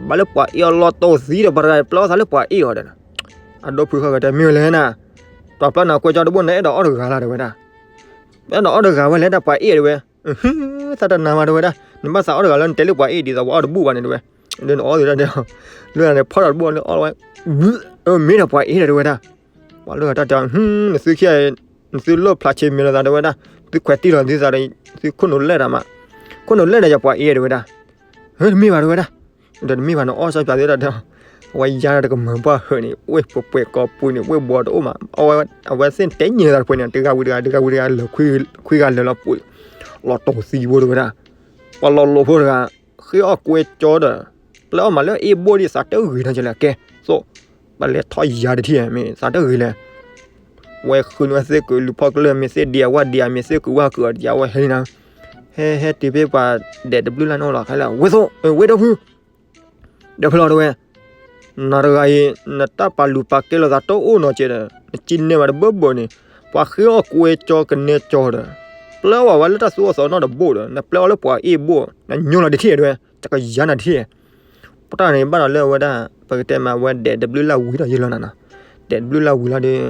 ဘၣ်လၢပှၤအ့ၣ်အီၤလီၤတိၢ်သံဒီး ပှၤတဂၤပျဲအီၣ်သးလၢပှၤအ့ၣ်အီၤဒီး, အဒိၣ်ဖုဃီကတဲမ့ၢ်ဝဲလဲၣ်နၤ, ပှၤပျဲၢ်နၤကွဲကၠီတဘိၣ်နအဲၣ်ဒိးအီၣ်တဂၤလၢတဝဲဒၣ် အဲၣ်ဒိးအီၣ်တဂၤဝဲလဲၣ် တၢ်ပှၤအ့ၣ်တဝဲ, သးတနာ်မးတဝဲဒၣ်, နဘၣ်သးအီၣ်တဂၤလၢနတဲလၢပှၤအ့ၣ်ဒ်သိးပှၤအီၣ်တဘူၣ်ဘၣ်န့ၣ်တဝဲ, လၢနအီၣ်သ့ၣ်တၢ်တဲ, လၢနဖီၣ်ဒီးတဘူၣ်လၢအီၣ်ဝဲ, မ့ၢ်ဒီးပှၤအ့ၣ်ဒီးတဝဲဒၣ်, ပှၤလၢတၢ်တဲ, နသုခံ, နသုလိၣ်ဖျါဆ့မဲာ်လိာ်သးတဝဲဒၣ်, သုခွဲးတံၢ်လီၤသုသးဒီး, သုခိၣ်နူာ်လဲၣ်တၢ်မး, ခိၣ်နူာ်လဲၣ်ဒီးယပှၤအ့ၣ်တဝဲဒၣ်, တမ့ၢ်ဘၣ်တဝဲဒၣ်, ဒီးတမ့ၢ်ဘၣ်နအီၣ်စီၤပျးသ့ၣ်တၢ်တဲ, အဝဲယါတကမၢၤပှၢ်ဟၢးန့ၣ် ဝ့ၢ်ပှဲၤပှဲၤကီးပူၤန့ၣ် ဝ့ၢ်ဘီတအိၣ်မး အဝဲသ့ၣ်တဲညံၤသးတဖုန့ၣ် တဂၤဝံၤတဂၤ တဂၤဝံၤတဂၤ လၢာ်ခွံဂၤလၢာ်လီၤပူၤ လီၤတိၢ်သံဘိတဝဲဒၣ် ပှၤလီၤလိာ်ဖိတဂၤ ဃ့အီၣ်ကွဲကၠီဒီး ပျဲအီၣ်မးလၢအ့ၣ်ဘိၣ်ဒ်သးတဂ့ၤထီၣ်ကလဲၣ် ကဲသိး ပလဲၤထီၣ်ယၤတထံၣ်မ့ၢ်သးတဂ့ၤလဲၣ် ဝဲဃုန့ၢ်ဝဲသ့ၣ်ကုၤလူၤဖီၣ်ကလၢၢ် မ့ၢ်သ့ၣ်ဒံးအဝဲဒံး မ့ၢ်သ့ၣ်ကုၤဝဲကုၤအီၤဒံး အဝဲဟဲလံနၤ ဟဲဟဲတုၤဖဲပှၤဒဲးတဘျုးလၢ်န့ၣ်လီၤ ခဲလၢာ် ဝ့ၢ်သိး ဝ့ၢ်ဒီဖု ဒီဖုလီၤတဝဲ နၤတဂၤအံၤ နတၢ်ပာ်လုၢ်ပာ်ကဲလိာ်သးတအိၣ်နီတကဲးဒီး နစံးနဲၣ်ဘၣ်တဘၢဘၢန့ၣ် ပှၤဃ့အီၣ်ကွဲကၠီကနဲကၠီဒီး ပျဲအီၣ်ဝဲလၢတၢ်သူအီၣ်သီနီတဘိဒီး နပျဲအီၣ်လၢပှၤအ့ၣ်ဘိၣ် နညိလီၤတထံၣ်တဝဲ တကယၤနၤတထံၣ် ပတၢ်န့ၣ်ဘၣ်ဒီးလၢအဝဲဒၣ် ပကတဲမးဝဲဒဲးတဘျုးလၢ်ဝံၤဒီးယဲလီၤနၤနီၤ ဒဲးတဘျုးလၢ်ဝံၤလီၤဒီး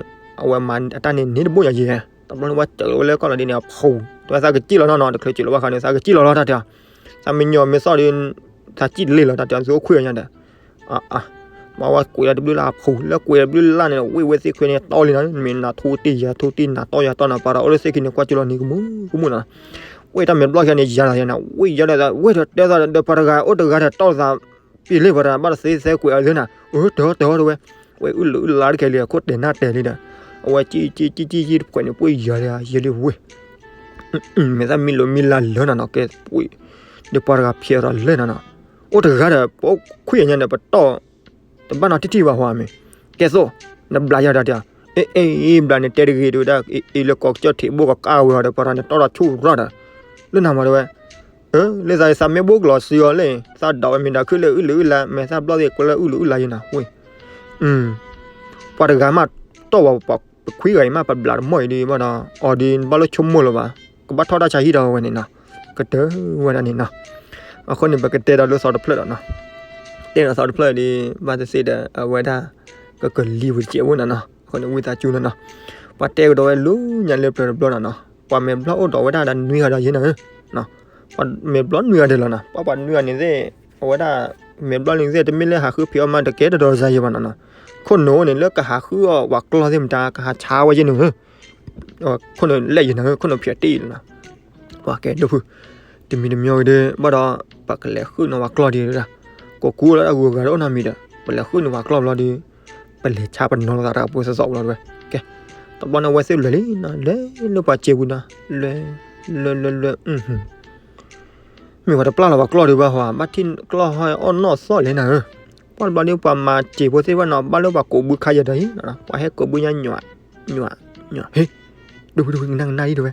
အဝဲမၤအတၢ်န့ၣ်န့ၢ်တဘိညါယဲ တဘျီန့ၣ်ဝဲစၢးလီၤဝဲလၢကီၢ်လီၤဒ်န့ၣ်အဖူ တဝဲသးကစံၣ်လီၤနီၤနီၤ တချုးစၢးလီၤဘၣ်ဃးန့ၣ် သးကစံၣ်လီၤလီၤတၢ်တဲ သးမ့ၢ်ညီမ့ၢ်သီၣ်ဒီး သးစံၣ်တလ့ၢ်လီၤတၢ်တဲ သုအိၣ်ခွံၣ်ညါဒီး မၤဝဲကွဲးလၢတဘျုးလၢ်အဖူ လၢကွဲးတဘျုးလၢ်န့ၣ် ဝ့ၢ်ဝဲသ့ၣ်ခွဲန့ၣ်တီလံနီၤ မ့ၢ်နၤထူတ့ၢ်ယၤထူတ့ၢ်နၤတီယၤတီနီၤ ပှၤဒီးအိၣ်လၢသ့ၣ်ခံန့ၣ် ကွၢ်ကၠိလီၤန့ၣ် ကမူကမူနီၤ ဝ့ၢ်တၢ်မဲာ်ဘျီၣ်ခံန့ၣ် ယၤလီၤယၤနီၤ ဝ့ၢ်ယၤဒီး ဝ့ၢ်ဒီးတဲသးဒီးပှၤတဂၤအိၣ်တဂၤဒီးတီသး ပ့ၤလ့ပှၤတဂၤဘၣ်ဒီးသ့သဲကွဲးအီၤသ့နီၤ အၢ တဲအီၤတဲအီၤတဝဲ ဝဲအုၣ်လုးအုၣ်လါတကဲလံ အခိၣ်တဲာ်နၢ်တဲာ်လံဒီး အဝဲကံကံကံကံတဖှဲးန့ၣ် ပှ့ၤယၤလံ ယဲလံဝ့ၢ် မ့ၢ်သးမံလိာ်မံလၢလၢနၤနီၤ ကဲပှ့ၤ ဒီးပှၤတဂၤဖျဲးဒီးလၢနၤနီၤ အိၣ်တဂၤဒီး ပအိၣ်ခွံၣ်ညါဒီးပတီၢ် တဘၣ်နီတထံၣ်ဘၣ်ဟီမ့ၢ် ကဲသိး နဘျးယၤဒီးတဲ အ့ အ့ ဘျးန့ၣ်တဲတဂ့ၤ တဲဝဲဒၣ် အ့ လၢကီၢ်ကစၢၢ်ထံးဘိၣ်ကကါဝဲအီၤဒီး ပှၤတဂၤန့ၣ်တီဒီးဆူၣ်ရၣ်ဒီး လၢနၤမးတဲဝဲ လၢသးသးမ့ၢ်ဘိၣ်ကလီၤစံအီၤလၢ သးဒိးဝဲမ့ၢ်ဒီးခုလၢအုၣ်လုးအုၣ်လါ မ့ၢ်သးဘျီၣ်သ့ၣ်ကွဲလၢအုၣ်လုးအုၣ်လါယဲနီၤ ဝ့ၢ် ပှၤတဂၤမးတီၢ်ဝဲ ပခွံဂၤအံၤမး ပဘျးတမီၢ်အံၤဒီးဘၣ်ဒီး အီၤဒီးဘၣ်လၢဆိကမိၣ်လၢၤဘၣ် ကဘၣ်ထီၣ်တၢ်ဆါဟံၣ်ဒီးဝဲန့ၣ်နီၤ ကတၢၢ်ဝဲဒၣ်န့ၣ်နီၤ အဃိန့ၣ် ပကတဲဒီးလၢသီတဖျၢၣ်ဒီးနီၤ တဲဒီးသီတဖျၢၣ်ဒီး ဘၣ်သ့ၣ်သ့ၣ်ဒီး အဝဲဒၣ် ကကလံၤဝံၤတစဲးဝဲနီၤနီၤ အဃိန့ၣ် ဝံသးစူၤနီၤနီၤ ပှၤတဲကဒီးဝဲလူညါလၢပျၢၤတဘျီနီၤနီၤ ပှၤမဲာ်ဘျီၣ်အိၣ်ဒီးဝဲဒၣ်ဒီးနွံဂၤဒီးယဲနီၤ ပှၤမဲာ်ဘျီၣ်နွံဂၤဒီးလီၤနီၤ ပှၤပှၤနွံဂၤန့ၣ်သ့ၣ် အဝဲဒၣ် မဲာ်ဘျီၣ်န့ၣ်သ့ၣ် တမ့ၢ်လၢဟးဃုဖံးအီၣ်မါတကဲတဒီးစါယဲဘၣ်နီၤနီၤ ခိၣ်နူာ်န့ၣ် လၢကဟးဃုအီၣ်ပှၤကျီၢ်သ့ၣ်မတၤ ကဟးဆါဝဲယဲန့ၣ် ခိၣ်နူာ်လဲၣ်ယဲနီၤ ခိၣ်နူာ်ဖျဲးတ့ၢ်လီၤနီၤ ပှၤကဲဒိၣ်ဖု တမံၤတမံၤဝဲဒီး ဘၣ်ဒီး ပကလဲၤဃုနီၤပှၤကျီၢ်ဒံးဝဲဒၣ် ကိးကူလၢအဂုၤအဂၤတအိၣ်နီတမံၤဒီး ပလဲၤဃုနီၤပှၤကျီၢ်ဘျီဒီး ပလဲၤဆါပနီၤလိာ်သးတၢ်ပူၤသီသီဘျီတဝဲ ကဲ တဘျီန့ၣ်အဝဲသ့ၣ်လဲၤလံနီၤ လဲၤလၢပှၤစဲးပူၤနီၤ လဲၤ လဲၤ လဲၤ လဲၤ မ့ၢ်ပှၤတပျၢ်လီၤပှၤကျီၢ်ဒံးဘၣ်ဟီ ဘၣ်ထံၣ်ကျီၢ်ဟီအီၣ်နီၣ်သီၣ်လဲၣ်နၤဧၢ, ပှၢ်တဘျီဒီးပှၤမၤစဲးဖိသ့ၣ်တဖၣ်နီၤ ဘၣ်လၢပှၤကိးဘုခါယဲဒီးအံၤ, ပှၤဟဲကိးဘုညါ ညွးညွး ဟ့ၣ်, ဒိၣ်ဖုဒိၣ်ဖုကနၣ်ကနၣ်ဒံးတဝဲ,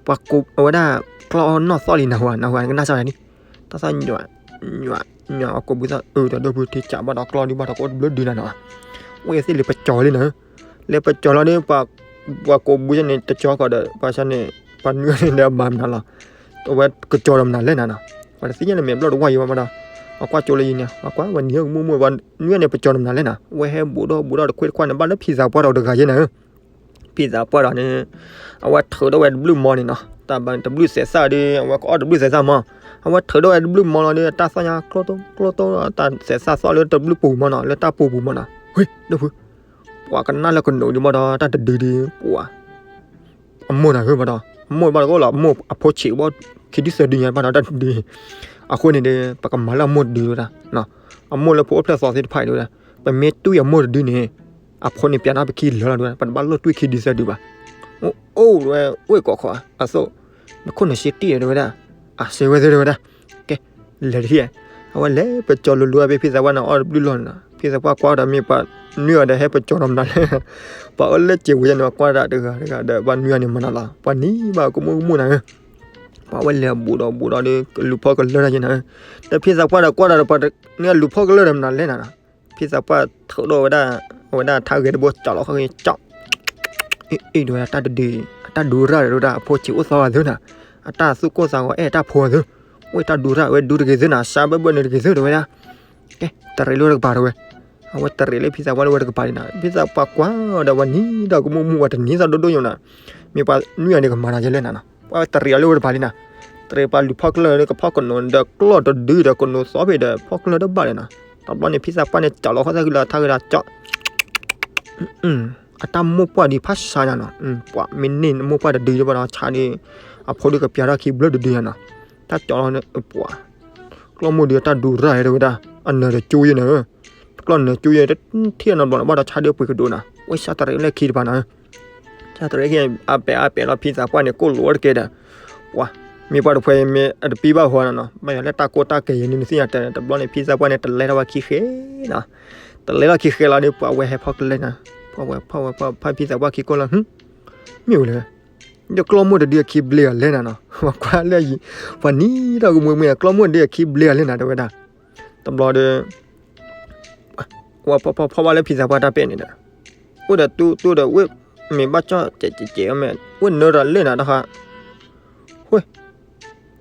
ပှၤကိးအဝဲဒၣ်ကျီၢ်အီၣ်နီၣ်သီၣ်လံနၤဟီ နၤဟီကနၣ်စၢ်န့ၣ်, တၢ်သီၣ်ညွး ညွး ညွးအကိးဘုသီၣ်အၢ ဒီးဒိၣ်ဖုထံကးဘၣ်ဒီးကျီၢ်ဒံးဘၣ်ဒီးကအိၣ်တဘျုးဒုနၤနီၤ, ဝဲသ့ၣ်လၢပကၠီၤလံနၤ လၢပကၠီၤလီၤဒီး ပှၤကိးဘုန့ၣ် တကၠီၤကီးဒီး ပှၤဆၣ်န့ၣ် ပှၤနွံဂၤန့ၣ်ဒီးမၤမနုၤလီၤ, အဝဲကကၠီၤဒီးမနုၤလဲၣ်နၤနီၤ, ပှၤတသ့ၣ်ညါန့ၣ် မဲာ်ဘျီၣ်တဝၢ်ယံၤဘၣ်မးဒီး ပှၤကွၢ်ကၠိလၢယံၤန့ၣ် ပှၤကွၢ်ဝဲနံၤဟဲကမူၣ်မူၣ် ပှၤနွံဂၤန့ၣ် ပကၠီၤဒီးမနုၤလဲၣ်နၤ, ဝဲဟဲဘူးဒီးဘူးဒီးတခွ့တခွါန့ၣ် ဘၣ်လၢဖံသးပှၢ်ဒီးတဂၤယဲနၤဧၢ, ဖံသးပှၢ်ဒီးန့ၣ် အဝဲထုးဒီးဝဲတဘျုးမီန့ၣ်နီၤ, တၢ်ဘၣ်တဘျုးသဲးသၣ်ဒီး အဝဲကအီၣ်တဘျုးသဲးသၣ်မီၤ, အဝဲထုးဒီးဝဲတဘျုးမီလီၤဒီး တၢ်သီၣ်ညါကျိတိကျိတိ တၢ်သဲးသၣ်သီၣ်လၢတဘျုးပူၤမီၤနီၤ လၢတၢ်ပူၤပူၤမီၤနီၤ, ဝ့ၢ် ဒိၣ်ဖု ပှၤကနၣ်လၢကနိးဒံးဘၣ်ဒီး တၢ်တဒုဒံး ပှၤ အမိၢ်နၤဧၢဘၣ်ဒီး အမိၢ်ဘၣ်တကအိၣ်လီၤ အမိၢ်အဖိဆံးဘၣ် ခံဒုသၢဒုညါဘၣ်ဒီး တၢ်တဒု, အဃိန့ၣ်ဒီး ပကမၤလၢအမိၢ်တဒုဝဲဒၣ်, အမိၢ်လၢဖိအိၣ်ဖျဲၣ်သီသ့ၣ်တဖၣ်အံၤဝဲဒၣ်, ပမ့ၢ်တွံၢ်အမိၢ်တဒုန့ၣ် အဖိန့ၣ်ပျးထီၣ်ပခံလၢာ်လီၤဝဲဒၣ်, ပတဘၣ်လိၣ်တွံၢ်ခံဒုသၢဒုဘၣ်, အိၣ်အိၣ်ဝဲအိၣ်ကိးခီ အသိး နခိၣ်နစ့တံၢ်ဝဲဒၣ်, အစဲဝဲသ့ၣ်ဝဲဒၣ်, ကဲ လဲၤတဟံၣ်, အဝဲလဲၤပကၠီၤလိၤလိၤဖဲဖံသးပှၢ်န့ၣ် အီၣ်တဘျုးလီၤန့ၣ်နီၤ, ဖံသးပှၢ်ကွၢ်ဒီးမ့ၢ်ပှၤနွံဂၤဒီး ဟဲပကၠီၤဒီးမနုၤလဲၣ်, ပှၤအၢလဲၤစဲးဝဲယဲန့ၣ် ပှၤကွၢ်တၢ်တဂၤတဂၤဒီး ပှၤနွံဂၤန့ၣ်မၤနၤလီၤ, ပှၤနံၤဘၣ်ကမူၣ်ကမူၣ်နၤဧၢ, ပှၤဝဲလဲၤဘူးဒီးဘူးဒီးဒီး ကလူၤဖီၣ်ကလၢၢ်တၢ်ယဲနၤဧၢ, ဒီးဖံသးပှၢ်ဒီးကွၢ်တၢ်ဒီး ပှၤနွံဂၤလူၤဖီၣ်ကလၢၢ်ဒီးမနုၤလဲၣ်နၤနီၤ, ဖံသးပှၢ်ထုးဒီးဝဲဒၣ် အဝဲဒၣ်ထါဂဲၤတဘိကၠီၤလီၤဃီက့ၤကၠီၤ အ့ၣ် အ့ၣ် တဝဲဒၣ်တၢ်တဒု, အတၢ်ဒူရၣ်ဒီးဝဲဒၣ်အဖိဆံးအိၣ်သီဂၤသုနၤ, အတၢ်သူၣ်ကိၢ်သးဂီၤအဲၣ်တၢ်ဖိဂၤသု, ဝဲတၢ်ဒူရၣ်ဝဲဒူတဂ့ၤသုနၤ, စါဘၢၣ်ဘၢၣ်န့ၣ်တဂ့ၤသုတဝဲဒၣ်, ကဲ တရံးလၢဝဲတကပၤတဝဲ, အဝဲတရံးလၢဖံသးပှၢ်လၢဝဲတကပၤလံနၤ, ဖံသးပှၢ်ကွၢ်ဒီးဝဲနံၤဒီးကမူၣ်မူၣ်ဝဲတနံၤသီၣ်ဒိၣ်ဒိၣ်ညိနၤ, မ့ၢ်ပှၤနွံဂၤန့ၣ်ကမၤနၤယဲလဲၣ်နၤနီၤ, ပှၤဝဲတရံးအီၤလၢဝဲတကပၤလံနၤ, တရံးပှၤလူၤဖီၣ်ကလၢၢ်လၢကဖီၣ်ကနိးဒီးကျီၢ်တဒုဒီးကနိးသီဖဲဒီးဖီၣ်ကလၢၢ်တဘၣ်လၢနၤ, တဘျီန့ၣ် ဖံသးပှၢ်န့ၣ် ကၠီၤလီၤဃီသၣ်ဃံလီၤထါဂ့ၤဒီးကၠီၤ အတၢ်မိၢ်ပှၢ်ဒံးဖးဆါညါနီၤ, ပှၤမ့ၢ်န့ၢ်မိၢ်ပှၢ်တဒုယဲဘၣ်ဒီးဆါဒီး အဖိဒုကပျးထီၣ်ခံဘျၢတဒုညါနီၤ, တၢ်ကၠီၤလီၤန့ၣ် ပှၤ ကျီၢ်မိၢ်ဒုးတၢ်ဒူရၣ်ဟဲတဝဲဒၣ် အနၢၤတကၠိယဲနၤဧၢ, ပ ပျီၢ်နၢၤကၠူယဲ တထံၣ်နီတဘျီန့ၣ် ဘၣ်ဒီးဆါဒုးပှ့ၤကဒိၣ်နၤ, ဝဲဆါတရံးလၢခံတဖၣ်နၤ, ဆါတရံးက့ၤ အပဲာ်အပဲာ်လီၤ ဖံသးပှၢ်န့ၣ် ကိၣ်လိာ်ဝဲတကဲဒီး, ပှၤ မ့ၢ်ပှၤတဖဲမ့ၢ်အတပံဘၣ်ဃီနၤနီၤ, ဘၣ်ယၤလၢတၢ်ကိၢ်တၢ်ကဲၤယဲန့ၣ် နသ့ၣ်ညါတဲ တဘျီန့ၣ် ဖံသးပှၢ်န့ၣ် တလဲထီၣ်ဝဲခံဃဲနီၤ, တလဲထီၣ်ခံဃဲလီၤဒီး ပှၤဝဲဟဲဖီၣ်ကလဲနၤ, ပှၤဝဲဖီၣ်ဝဲဖီၣ်ဖံသးပှၢ်ခံကိၢ်လီၤ, မ့ၢ်ဝဲလဲၣ် ဒီးကျီၢ်မိၢ်တဒုအခံဘျ့အီၤလဲၣ်နၤနီၤ, ပှၤကွၢ်လၢယံၤ, ပှၤနံၤထီၣ်ကမှံမှံ ကျီၢ်မိၢ်တဒုအခံဘျ့အီၤလဲၣ်နၤ တဲဝဲဒၣ်, တဘျီဒီး ဝဲဖီၣ်ဖီၣ်ဖီၣ်ဘၣ်လၢဖံသးပှၢ်တၢ်ပဲာ်န့ၣ်ဒီး, အိၣ်ဒီးတူၢ်တူၢ်ဒီးဝ့ၢ်, မ့ၢ်ဘၣ်ကၠီၣ်ကဲးကဲးကဲးအီၤမ့ၢ် ဝ့ၢ်နၢတၢ်လဲၣ်နၤတခါ, ဝ့ၢ်,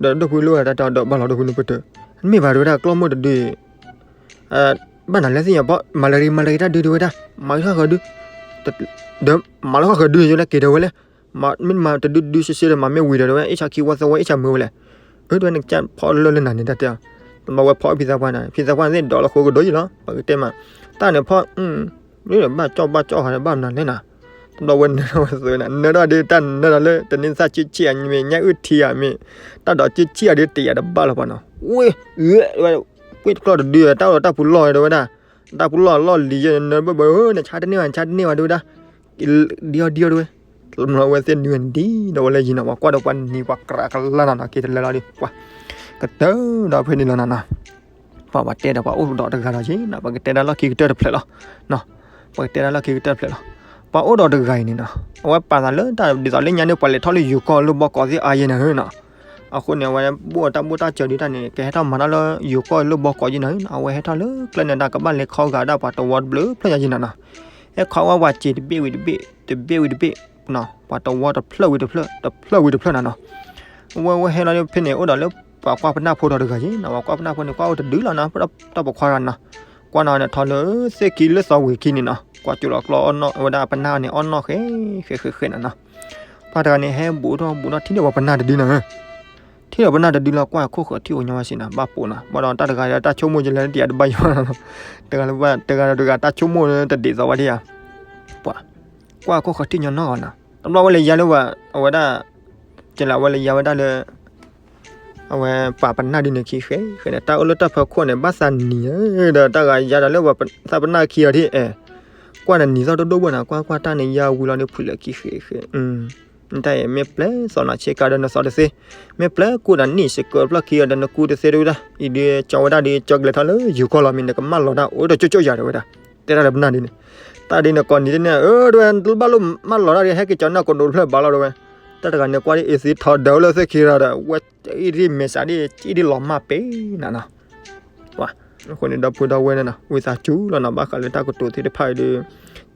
ဒီးဒိၣ်ဖုလၢဝဲတၢ်တဲဒီးဘၣ်လီၤဒိၣ်ဖုလၢပတၢၢ်, မ့ၢ်ဘၣ်တဲဝဲဒၣ်ကျီၢ်မိၢ်တဒု ဘၣ်နၤလၢသ့ၣ်ညါဘီ မၤလၢဂ့ၤမၤလၢဂ့ၤတၢ်ဒုးတဲဝဲဒၣ်, မၤဂ့ၤထီၣ်ဃီၤဒုး, ဒီးမၤလၢဃီၤဃီၤဒုးယိလၢက့ၤတဲဝဲလဲၣ်, မ့ၢ်မၤတဒုဒုရှဲရှဲဒီး မၤမ့ၢ်ဝံၤဒီးတဲဝဲ အ့ၣ်ဆၣ်ခံဝီသၢဝီအ့ၣ်ဆၣ်မုာ်ဝဲလဲၣ်, အၢ တဲဝဲနကစၢ်ဖီၣ်လၢလၢနၤန့ၣ်တၢ်တဲအီၤ, တဘျီဝဲဖီၣ်ဖံသးပှၢ်နၤ ဖံသးပှၢ်န့ၣ်သ့ၣ်ဒီးလၢဃိကဒိၣ်ယံၤလီၤ ပကတဲမး, တၢ်န့ၣ်ဖီၣ် လၢဘၣ်ကၠီၣ်ဘၣ်ကၠီၣ်ဃီၤဒီးဘၣ်မနုၤလဲၣ်နၤ, တဘျီဝဲနၢထီၣ်ဝဲသုးနၤ နၢထီၣ်ဒုးတၢ်နၢထီၣ်လၢတန့ၢ်သၣ်ဆံးဆံးဧါမ့ၢ် ညၣ်အုၣ်ထံဧါမ့ၢ်, တၢ်ဒီးဆံးဆံးဧါဒုးတယာ်တဘၣ်လီၤပှၤနီၤ, ဝ့ၢ်, ဝ့ၢ်ကျီၢ်တဒု တၢ်အိၣ်ဒီးတၢ်ပူၤလီၢ်တဲဝဲဒၣ်, တၢ်ပူၤလီၢ်လီၢ်လံၤယဲ နၢဘၣ်ဘၣ်ဧၢ နဆါတန့ၢ်ဘၣ် နဆါတန့ၢ်ဘၣ်တဲဝဲဒၣ်, ဒံအီၤဒံအီၤတဲဝဲ, တဘျီဝဲသ့ၣ်နွံနံၤဒီးဝဲလၢယံၤနီၤ ပှၤကွၢ်ဒီးပှၤနံၤပှၤကြးကလၢနၤနီၤ က့ၤတလၢလီၤဒုး ပှၤ ကတၢၢ်ဒီးဖဲန့ၣ်လီၤနၤနီၤ, ပှၤဘၣ်တဲဒီးပှၤအိၣ်ဒီးတဂၤဒီးယံၤနီၤ ပကတဲဒၣ်လီၢ်ခံကတၢၢ်တဖျၢၣ်လီၤ, ပကတဲဒၣ်လီၢ်ခံကတၢၢ်တဖျၢၣ်လီၤ, ပှၤအိၣ်ဒီးတဂၤအံၤန့ၣ်နီၤ အဝဲပာ်သးလၢတၢ်ဒ်သိးလၢညါန့ၣ် ပှၤလဲၤထီၣ်လၢယိၤကီၢ်လၢဘီကီးသ့ၣ်အါယဲနၤနီၤ, အဃိန့ၣ် အဝဲဘိၣ်တၢ်ဘိၣ်တၢ်စၢၤဒုးတၢ်န့ၣ် ကဟဲထီၣ်မၤတၢ်လၢယိၤကီၢ်လၢဘီကီးယဲနၤ, အဝဲဟဲထီၣ်လၢကျဲန့ၣ်ဒၣ် ကဘၣ်လဲၤခီဂာ်ဒၣ်ပှၤတဝီတဘျုးဖျၢၣ်ညါယဲနၤနီၤ, ဟဲခီဝဲပှၤစ့ၤတဘ့ၣ်ဝံၤတဘ့ၣ် တဘ့ၣ်ဝံၤတဘ့ၣ်, ပှၤတဝီတဖျၢၣ်ဝံၤတဖျၢၣ် တဖျၢၣ်ဝံၤတဖျၢၣ်နၤနီၤ, ဝဲဝဲဟဲလီၤဖဲန့ၣ် အိၣ်ဒီးလၢပှၤကွၢ်ပနၢ်ဖိဒီးတဂၤယဲနၤ, ပှၤကွၢ်ပနၢ်ဖိန့ၣ် ကွၢ်အိၣ်တဒုလီၤနီၤ တၢ်ပိာ်ခွါဂၤနီၤ, ကွၢ်နီၤန့ၣ်ထီၣ်လၢသ့ၣ်ခံလၢသီဝံၤခံန့ၣ်နီၤ ကွၢ်ကၠိလီၤကျီအီၣ်နီၣ်ဝဲဒၣ်ပနၢ်န့ၣ် အီၣ်နီၣ်ဃဲဃဲဃဲဃဲနၤနီၤ, ပှၤတဂၤန့ၣ် ဟဲဘူးထီၣ်ဘူးထီၣ်ထံၣ်ဒီးပှၤပနၢ်တဒုနၤ, ထံၣ်ဒီးပနၢ်တဒုလီၤ ကွၢ်ခိၣ်ဃၢၤထံၣ်အိၣ်ညီဝဲစ့ၢ်နၤ ဘၣ်ပိာ်နၤ ဘၣ်ဒီးတၢ်တဂၤဒီးတၢ်ဆိကမိၣ်ယလဲၤတယာ်တဘၣ်ယီၤ, တဂၤလၢတဂၤဒီးတဂၤတၢ်ဆိကမိၣ်တဒ်သိးဝဲဒၣ်ယၤ, ပှၤ ကွၢ်ခိၣ်ဃၢၤထံၣ်ညီနီၢ်ဂီၤနၤ, တဘျီဝဲလဲၤယါလၢပှၤ အဝဲဒၣ် ကဲလၢအဝဲလဲၤယါဝဲဒၣ်လၢ အဝဲပှၤပနၢ်ဒုန့ၣ်ခံဃဲဃဲန့ၣ် တၢ်အိၣ်လၢတၢ်ဖီခိၣ်န့ၣ် ဘၣ်သးနံၤဧၢ, ဒီးတၢ်ဂၤယါဒီးလၢပှၤသးပနၢ်ခံဂၤဒ်အဲၣ်, ကွၢ်နနံၤသီၣ်ဒိၣ်ဒိၣ်ဘၣ်နၤ ကွၢ်ကွၢ်တၢ်န့ၣ်ယါဝံၤလီၤဒီးဖုးလၢခံဃဲဃဲ, တၢ်အံၤမ့ၢ်ပျဲသီနၤဆ့ကၤဒီးနသီတသ့, မ့ၢ်ပျဲကူတၢ်နံၣ်စ့ကၤဖျီၣ်ခံဂၤဒီးနကူတသ့တဝဲဒၣ်, အံၤဒုးကၠီဝဲဒၣ်ဒုးကၠီကလဲၤထီၣ်လၢယိၤကီၢ်လီၤမ့ၢ်နကမၢလီၤတၢ်အိၣ်ဒီးကၠိကၠိယၤတဝဲဒၣ်, တဲတၢ်ဒီးပနၢ်ဒုန့ၣ်, တၢ်ဒုန့ၣ်ကိးနံၤတန့ၢ် အၢ တဝဲဘၣ်လိၣ်မၢလီၤတၢ်ဒုး ဟဲက့ၤကၠီနၢ်ကဒိးဖျၢၣ်ဘၣ်လီၤတဝဲ, တၢ်တဂၤန့ၣ်ကွၢ်ဒ်အံၤသံထီၣ်ဒၢလၢသ့ၣ်ခံဂၤဒီး ဝဲအံၤဒ်မဲာ်ဆှးဒ်အံၤဒ်လီၤမၢ်ပ့ၤနၤနီၤ ပှၤ, အဃိန့ၣ်ဒီပုၢ်ဒီဝဲၢ်န့ၣ်နီၤ ဝံသးစူၤလီၤနီၤ ဘၣ်ဃးလၢတၢ်ကတိၤသ့ၣ်တဖၣ်အံၤဒီး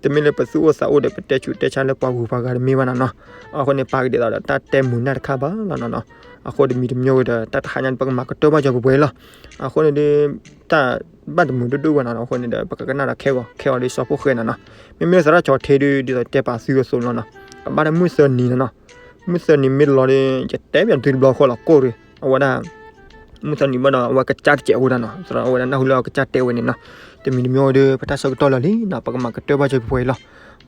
တမ့ၢ်လၢပသူၣ်အိၣ်သးအိၣ်ဒီးပတဲဆူးတဲဆါလၢပှၤဂုၤပှၤဂၤတမ့ၢ်ဘၣ်နီၤနီၤ, အဃိန့ၣ် ပာ်ကဒ်သိးဒီးတၢ်တဲမုာ်နၢ်တခါဘၣ်လီၤနီၤနီၤ, အဃိတမံၤတမံၤဝဲဒီး တၢ်တဟါညါန့ၣ် ပကမၤကတၢၢ်ဘၣ်ကၠီၤပှဲၤပှဲၤလီၤ, အဃိန့ၣ်ဒီး တၢ်ဘၣ်တမုာ်ဒိၣ်ဒိၣ်ဝဲနီၤနီၤ, အဃိန့ၣ်ဒီး ပကကနၣ်ဒီးခဲဂီၤ ခဲဂီၤဒီးစီၤဖိၣ်ဃဲနီၤနီၤ, မ့မ့ၢ်သရၣ်ကၠီၤထံဒီး ဒ်သိးတဲပာ်သုအသိးလီၤနီၤ, ကဘၣ်ဒီးမုၢ်သၢနံၤနီၤနီၤ, မုၢ်သၢနံၤမ့ၢ်လီၤဒီး ယတဲပၠးသုတဘျီဃီလီၤ ကိၢ်ဒီး အဝဲဒၣ် မုၢ်သၢနံၤဘၣ်ဒီး အဝဲကစၢ်တစဲးအဃိဒၣ်နီၤ, သရၣ်အဝဲဒၣ်နၢ်ဟူလၢအကစၢ်တဲဝဲန့ၣ်နီၤ, တမံၤတမံၤဝဲဒီး ပတၢ်ဆၢကတီၢ်လၢာ်လံနီၤ, ပကမၤကတၢၢ်ဘၣ်ကၠီၤပှဲၤပှဲၤလီၤ,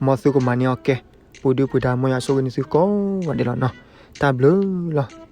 မ်သုကမၤန့ၢ်အီၤကဲ, ပူၤဒုပူၤဒါ မ်ယွၤဆိၣ်ဂ့ၤန့ၢ်သုကိးဂၤဒဲးလီၤနီၤ, တၢ်ဘျုးလီၤ.